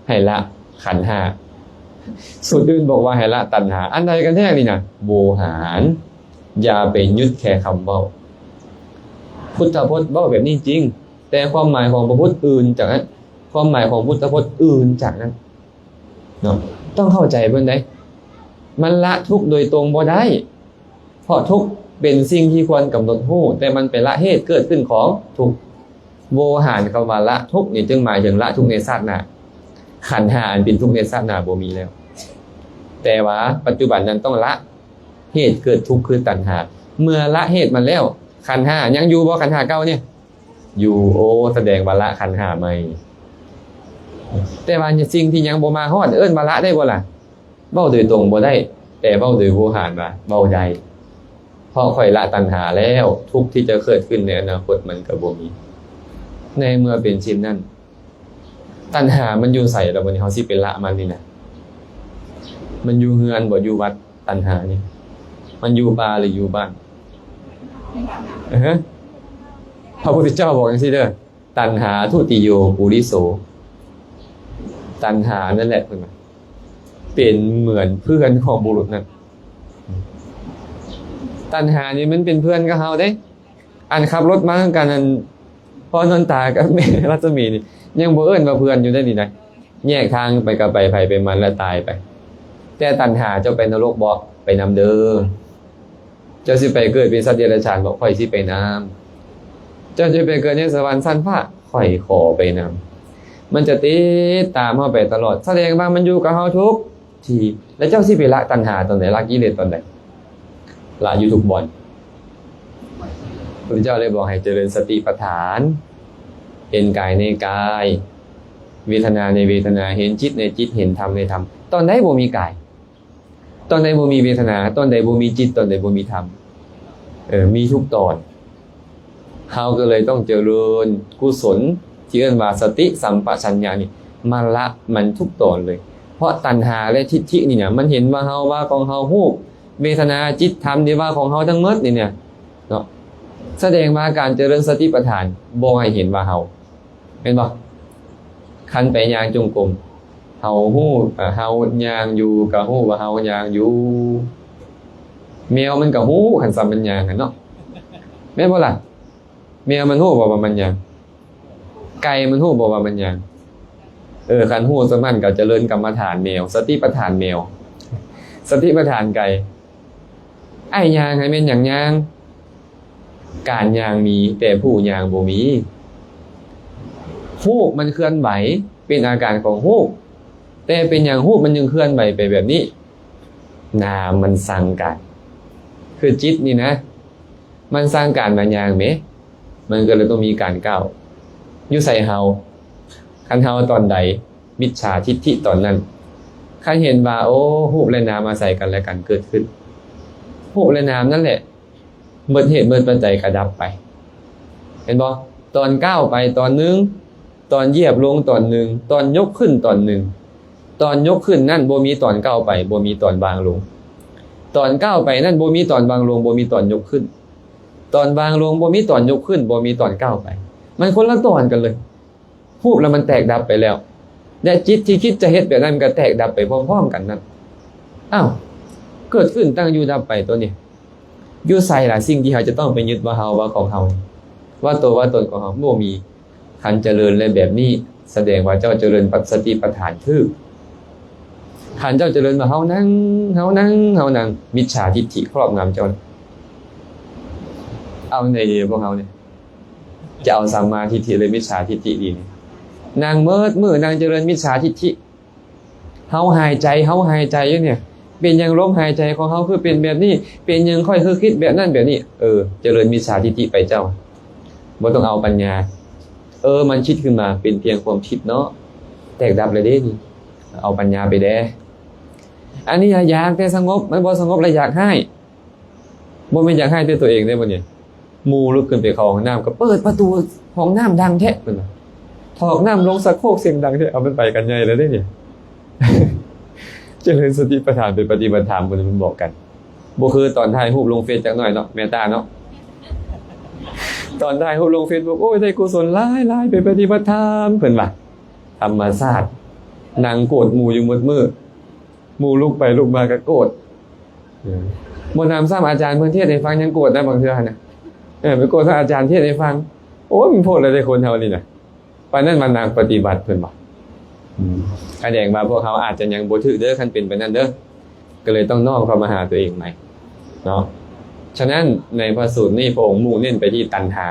ໃຫ້ລະຂັນຫ້າ ສູດອື່ນບອກວ່າໃຫ້ລະຕັນຫາ ອັນໃດກັນແທ້ນີ້ນະ? ໂວຫານ ຢ່າໄປຍຶດແຄ່ຄຳເວົ້າ. ພຸດທະພົດເວົ້າແບບນີ້ຈິງ ແຕ່ຄວາມໝາຍຂອງພະພຸດອື່ນຈາກນັ້ນ ຄວາມໝາຍຂອງພຸດທະພົດອື່ນຈາກນັ້ນເນາະ. ຕ້ອງເຂົ້າໃຈເພິ່ນເດ້ ມັນລະທຸກໂດຍຕົງບໍ່ໄດ້. ເພາະທຸກເປັນສິ່ງທີ່ຄວນກຳນົດຮູ້ ແຕ່ມັນໄປລະເຫດເກີດຂຶ້ນຂອງທຸກ. ໂວຫານຄຳວ່າລະທຸກນີ້ ຈຶ່ງໝາຍເຖິງລະທຸກໃນຊາດໜ້າ. ຂັນຫ້າອັນເປັນທຸກໃນຊາດໜ້າບໍ່ມີແລ້ວ ແຕ່ວ່າປັດຈຸບັນນັ້ນຕ້ອງລະເຫດເກີດທຸກຄືຕັນຫາ. ເມື່ອລະເຫດມັນແລ້ວ ຂັນຫ້າຍັງຢູ່ບໍ່? ຂັນຫ້າເກົ່ານີ້ຢູ່. ໂອ້ ສະແດງວ່າລະຂັນຫ້າໃໝ່. ແຕ່ວ່າສິ່ງທີ່ຍັງບໍ່ມາຮອດ ເອີ້ນວ່າລະໄດ້ບໍ່ລະ? ເວົ້າໂດຍຕົງບໍ່ໄດ້, ແຕ່ເວົ້າໂດຍຫູຫານວ່າເວົ້າໄດ້. ເພາະຂ້ອຍລະຕັນຫາແລ້ວ, ທຸກທີ່ຈະເກີດຂຶ້ນໃນອະນາຄົດມັນກໍບໍ່ມີ. ໃນເມື່ອເປັນເຊັ່ນນັ້ນ, ຕັນຫາມັນຢູ່ໃສລະ? ບັດນີ້ເຮົາຊິໄປລະມັນນີ້ນະ, ມັນຢູ່ເຮືອນບໍ່? ຢູ່ວັດ? ຕັນຫານີ້ ມັນຢູ່ປ່າຫຼືຢູ່ບ້ານ? ເອີ ພະພຸດທະເຈົ້າບອກຈັ່ງຊີ້ເດີ, ຕັນຫາທຸຕິໂຍປຸລິໂສ. ຕັນຫານັ້ນແຫຼະ ເພິ່ນວ່າ ເປັນເໝືອນເພື່ອນຂອງບຸລຸດນັ້ນ. ຕັນຫານີ້ມັນເປັນເພື່ອນກັບເຮົາເດ້. ອັນຂັບລົດມານຳກັນ ອັນ ພໍ່ນນຕາກັບແມ່ລັດສະໝີນີ້ ຍັງບໍ່ເອີ້ນວ່າເພື່ອນຢູ່ເດ້ນີ້ນະ. ແຍກທາງໄປກໍໄປໃຜໄປມັນ ແລ້ວຕາຍໄປ. ແຕ່ຕັນຫາ ເຈົ້າໄປນະລົກບໍ່? ໄປນຳເດີ. ເຈົ້າຊິໄປເກີດເປັນສັດເດຍລະສານບໍ່? ຂ້ອຍຊິໄປນຳ. ເຈົ້າຊິໄປເກີດໃນສະຫວັນຊັ້ນຟ້າ? ຂ້ອຍຂໍໄປນຳ. ມັນຈະຕິດຕາມເຮົາໄປຕະຫຼອດ. ສະແດງວ່າມັນຢູ່ກັບເຮົາທຸກ ທີ່ ແລ້ວເຈົ້າຊິໄປລະຕັນຫາຕອນໃດ? ລະກິເລດຕອນໃດ? ລະຢູ່ທຸກບ່ອນ. ພະພຸດທະເຈົ້າເລີຍບອກໃຫ້ເຈະເລີນສະຕິປະທານ, ເຫັນກາຍໃນກາຍ, ເວທະນາໃນເວທະນາ, ເຫັນຈິດໃນຈິດ, ເຫັນທຳໃນທຳ. ຕອນໃດບໍ່ມີກາຍ? ຕອນໃດບໍ່ມີເວທະນາ? ຕອນໃດບໍ່ມີຈິດ? ຕອນໃດບໍ່ມີທຳ? ເອີ ມີທຸກຕອນ. ເຮົາກໍເລີຍຕ້ອງຈະເລີນກຸສົນທີ່ເອີ້ນວ່າສະຕິສຳປະຊັນຍະນີ້ ມາລະມັນທຸກຕອນເລີຍ. ເພາະຕັນຫາ ແລະ ທິດຖິນີ້ນະ ມັນເຫັນວ່າເຮົາ ວ່າຂອງເຮົາ, ຮູບ, ເວທະນາ, ຈິດ, ທຳ ນີ້ວ່າຂອງເຮົາທັງໝົດນີ້ນະເນາະ. ສະແດງວ່າການຈະເລີນສະຕິປະທານບໍ່ໃຫ້ເຫັນວ່າເຮົາ. ແມ່ນບໍ່? ຄັນໄປຍ່າງຈົງກົມ ເຮົາຮູ້ ເຮົາຍ່າງຢູ່ ກໍຮູ້ວ່າເຮົາຍ່າງຢູ່. ແມວມັນກໍຮູ້ ຄັນຊ້ຳມັນຍ່າງຫັ້ນເນາະ. ແມ່ນບໍ່ລະ? ແມວມັນຮູ້ບໍ່ວ່າມັນຍ່າງ? ໄກ່ມັນຮູ້ບໍ່ວ່າມັນຍ່າງ? ເອີ ຄັນຮູ້ສ່ຳນັ້ນກໍຈະເລີນກຳມະຖານແມວ, ສະຕິປະທານແມວ, ສະຕິປະທານໄກ່. ອ້າຍຍ່າງຫັ້ນແມ່ນຫຍັງຍ່າງ? ການຍ່າງມີ ແຕ່ຜູ້ຍ່າງບໍ່ມີ. ຮູບມັນເຄື່ອນໄຫວ ເປັນອາການຂອງຮູບ, ແຕ່ເປັນຫຍັງຮູບມັນຈຶ່ງເຄື່ອນໄຫວໄປແບບນີ້? ນາມມັນສັ່ງການ. ຄືຈິດນີ້ນະ ມັນສັ່ງການມາຍ່າງເມ, ມັນກໍເລີຍຕ້ອງມີການກ້າວ. ຢູ່ໃສເຮົາ? ຄັນເຮົາຕອນໃດ ມິດສາທິດຖິຕອນນັ້ນ. ຄັນເຫັນວ່າ ໂອ້ ຮູບ ແລະ ນາມອາໄສກັນ ແລະ ກັນເກີດຂຶ້ນ, ຮູບ ແລະ ນາມນັ້ນແຫຼະ ໝົດເຫດໝົດປັດໄຈກໍດັບໄປ. ເຫັນບໍ່? ຕອນກ້າວໄປຕອນໜຶ່ງ, ຕອນຢຽບລົງຕອນໜຶ່ງ, ຕອນຍົກຂຶ້ນຕອນໜຶ່ງ. ຕອນຍົກຂຶ້ນນັ້ນບໍ່ມີຕອນກ້າວໄປ, ບໍ່ມີຕອນວາງລົງ. ຕອນກ້າວໄປນັ້ນບໍ່ມີຕອນວາງລົງ, ບໍ່ມີຕອນຍົກຂຶ້ນ. ຕອນວາງລົງບໍ່ມີຕອນຍົກຂຶ້ນ, ບໍ່ມີຕອນກ້າວໄປ. ມັນຄົນລະຕອນກັນເລີຍ. ຮູບລະມັນແຕກດັບໄປແລ້ວ ແລະ ຈິດທີ່ຄິດຈະເຮັດແບບນັ້ນມັນກໍແຕກດັບໄປພ້ອມໆກັນນັ້ນ. ອ້າວ ເກີດຂຶ້ນ ຕັ້ງຢູ່ ດັບໄປ ຕົວນີ້. ຢູ່ໃສລະ ສິ່ງທີ່ເຮົາຈະຕ້ອງໄປຍຶດວ່າເຮົາ ວ່າຂອງເຮົາ ວ່າໂຕວ່າຕົນຂອງເຮົາ? ບໍ່ມີ. ຄັນຈະເລີນແລະແບບນີ້ ສະແດງວ່າເຈົ້າຈະເລີນປັດສະຕິປະທານຖືກ. ຄັນເຈົ້າຈະເລີນວ່າເຮົານັ່ງ ເຮົານັ່ງ ເຮົານັ່ງ ມິດສາທິດຖິຄອບງຳເຈົ້າ. ເອົາໃດດີພວກເຮົານີ້? ຈະເອົາສຳມາທິດຖິ ຫຼື ມິດສາທິດຖິດີນີ້? ນັ່ງໝົດມື້ ນັ່ງຈະເລີນມິດສາທິດຖິ. ເຮົາຫາຍໃຈ ເຮົາຫາຍໃຈຢູ່ນີ້ ເປັນຫຍັງລົມຫາຍໃຈຂອງເຮົາຄືເປັນແບບນີ້? ເປັນຫຍັງຂ້ອຍຄືຄິດແບບນັ້ນແບບນີ້? ເອີ ຈະເລີນມິດສາທິດຖິໄປເຈົ້າ. ບໍ່ຕ້ອງເອົາປັນຍາ. ເອີ ມັນຄິດຂຶ້ນມາ ເປັນພຽງຄວາມຄິດເນາະ ແຕກດັບແລ້ວເດ້ນີ້. ເອົາປັນຍາໄປແດ່. ອັນນີ້ລະຢາກແຕ່ສະຫງົບ, ມັນບໍ່ສະຫງົບລະຢາກຮ້າຍ. ບໍ່ແມ່ນຢາກຮ້າຍແຕ່ຕົວເອງເດ້ບັດນີ້. ໝູ່ລຸກຂຶ້ນໄປເຂົ້າຫ້ອງນ້ຳ ກໍເປີດປະຕູຫ້ອງນ້ຳດັງແທ້ ເພິ່ນວ່າ. ຖອກນ້ຳລົງຊັກໂຄກສຽງດັງແທ້. ເອົາ ມັນໄປກັນໃຫຍ່ແລ້ວເດ້ນີ້. ຈະເລີນສະຕິປະທານໄປປະຕິບັດທຳ ເພິ່ນ ເພິ່ນບອກກັນ. ບໍ່ຄືຕອນຖ່າຍຮູບລົງເຟສຈັກໜ້ອຍເນາະ ແມ່ຕາເນາະ. ຕອນຖ່າຍຮູບລົງເຟສບຸກ ໂອ້ຍ ໄດ້ກຸສົນຫຼາຍໆ ໄປປະຕິບັດທຳ ເພິ່ນວ່າ. ທຳມະຊາດ ນັ່ງໂກດໝູ່ຢູ່ໝົດມື້. ໝູ່ລຸກໄປລຸກມາກໍໂກດ. ເອີ ບໍ່ນຳຊ້ຳ ອາຈານເພິ່ນເທດໃຫ້ຟັງຍັງໂກດນະ ບາງເທື່ອຫັ້ນນະ. ເອີ ໄປໂກດໃສ່ອາຈານເທດໃຫ້ຟັງ. ໂອ້ຍ ມັນໂພດແລ້ວເດ້ຄົນເຮົານີ້ນະ. ປານນັ້ນວ່ານັກປະຕິບັດ ເພິ່ນວ່າ. ອືມ ສະແດງວ່າພວກເຮົາອາດຈະຍັງບໍ່ຖືກເດີ ຄັນເປັນໄປນັ້ນເດີ. ກໍເລີຍຕ້ອງນ້ອມເຂົ້າມາຫາຕົວເອງໃໝ່ເນາະ. ສະນັ້ນໃນພະສູດນີ້ ພະອົງມຸ່ງເນັ້ນໄປທີ່ຕັນຫາ,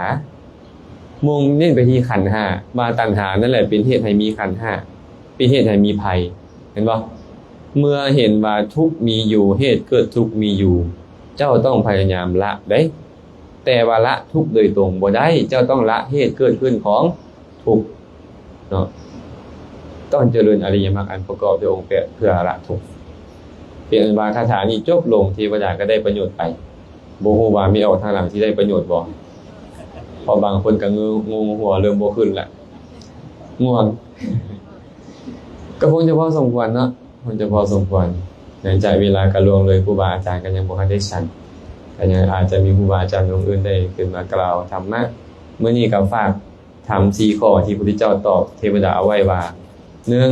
ມຸ່ງເນັ້ນໄປທີ່ຂັນຫ້າ ວ່າຕັນຫານັ້ນແຫຼະເປັນເຫດໃຫ້ມີຂັນຫ້າ ເປັນເຫດໃຫ້ມີໄພ. ເຫັນບໍ່? ເມື່ອເຫັນວ່າທຸກມີຢູ່, ເຫດເກີດທຸກມີຢູ່, ເຈົ້າຕ້ອງພະຍາຍາມລະເດ້. ແຕ່ວ່າລະທຸກໂດຍຕົງບໍ່ໄດ້, ເຈົ້າຕ້ອງລະເຫດເກີດຂຶ້ນຂອງທຸກເນາະ. ຕ້ອງເຈະເລີນອະລິຍະມັກອັນປະກອບດ້ວຍອົງແປດເພື່ອລະທຸກ. ເປັນອັນວ່າຄາຖານີ້ຈົບລົງ, ເທວະດາກໍໄດ້ປະໂຫຍດໄປ. ບໍ່ຮູ້ວ່າມີອອກທາງຫຼັງຊິໄດ້ປະໂຫຍດບໍ່? ເພາະບາງຄົນກໍງື ງົງຫົວເລີ່ມບໍ່ຂຶ້ນລະ. ງ່ວງ. ກໍຄົງຈະພໍສົມຄວນເນາະ, ຄົງຈະພໍສົມຄວນ. ເນື່ອງຈາກເວລາກໍລ່ວງເລີຍ, ຄູບາອາຈານກໍຍັງບໍ່ທັນໄດ້ສັນ, ກໍຍັງອາດຈະມີຄູບາອາຈານອົງອື່ນໄດ້ຂຶ້ນມາກ່າວທຳມະ. ມື້ນີ້ກໍຝາກທຳສີ່ຂໍ້ທີ່ພະພຸດທະເຈົ້າຕອບເທວະດາເອົາໄວ້ວ່າ ໜຶ່ງ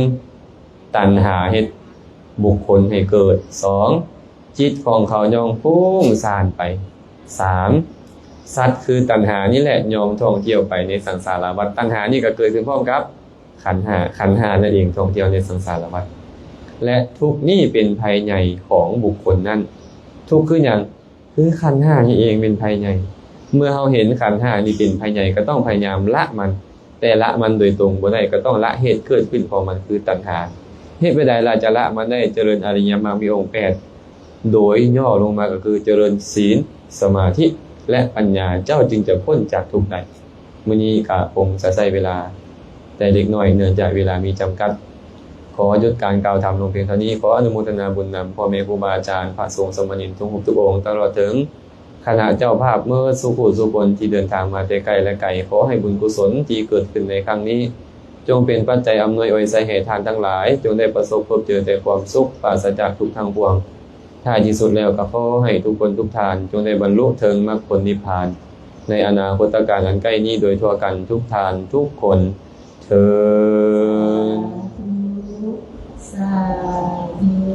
ຕັນຫາເຮັດບຸກຄົນໃຫ້ເກີດ, ສອງ ຈິດຂອງເຂົາຍ່ອມຟຸ້ງສ້ານໄປ, ສາມ ສັດຄືຕັນຫານີ້ແຫຼະຍ່ອມທ່ອງທ່ຽວໄປໃນສັງສາລະວັດ. ຕັນຫານີ້ກໍເກີດຂຶ້ນພ້ອມກັບຂັນຫ້າ, ຂັນຫ້ານັ້ນເອງທ່ອງທ່ຽວໃນສັງສາລະວັດ ແລະ ທຸກນີ້ເປັນໄພໃຫຍ່ຂອງບຸກຄົນນັ້ນ. ທຸກຄືຫຍັງ? ຄືຂັນຫ້ານີ້ເອງເປັນໄພໃຫຍ່. ເມື່ອເຮົາເຫັນຂັນຫ້ານີ້ເປັນໄພໃຫຍ່ ກໍຕ້ອງພະຍາຍາມລະມັນ, ແຕ່ລະມັນໂດຍຕົງບໍ່ໄດ້, ກໍຕ້ອງລະເຫດເກີດຂຶ້ນຂອງມັນ ຄືຕັນຫາ. ເຮັດແນວໃດລະຈະລະມັນໄດ້? ເຈະເລີນອະລິຍະມັກມີອົງແປດ ໂດຍຫຍໍ້ລົງມາກໍຄືເຈະເລີນສີນ, ສະມາທິ ແລະ ປັນຍາ, ເຈົ້າຈຶ່ງຈະພົ້ນຈາກທຸກໄດ້. ມື້ນີ້ກໍຄົງຈະໃຊ້ເວລາແຕ່ເລັກນ້ອຍ ເນື່ອງຈາກເວລາມີຈຳກັດ. ຂໍຢຸດການກ່າວທຳລົງພຽງເທົ່ານີ້. ຂໍອະນຸໂມທະນາບຸນນຳພໍ່ແມ່ຄູບາອາຈານ, ພະສົງສາມະເນນທຸກຮູບທຸກອົງ, ຕະຫຼອດເຖິງຄະນະເຈົ້າພາບເໝິດສູ່ຜູ້ສູ່ຄົນທີ່ເດີນທາງມາແຕ່ໃກ້ ແລະ ໄກ. ຂໍໃຫ້ບຸນກຸສົນທີ່ເກີດຂຶ້ນໃນຄັ້ງນີ້ ຈົ່ງເປັນປັດໄຈອຳນວຍອວຍໄຊໃຫ້ທ່ານທັງຫຼາຍ ຈົ່ງໄດ້ປະສົບພົບເຈີແຕ່ຄວາມສຸກ ປາສະຈາກທຸກທັງປວງ. ທ້າຍທີ່ສຸດແລ້ວກໍຂໍໃຫ້ທຸກຄົນທຸກທ່ານ ຈົ່ງໄດ້ບັນລຸເຖິງມັກຜົນນິບພານ ໃນອະນາຄົດຕະການອັນໃກ້ນີ້ໂດຍທົ່ວກັນທຸກທ່ານທຸກຄົນເທີ້ນ. ສາທຸ.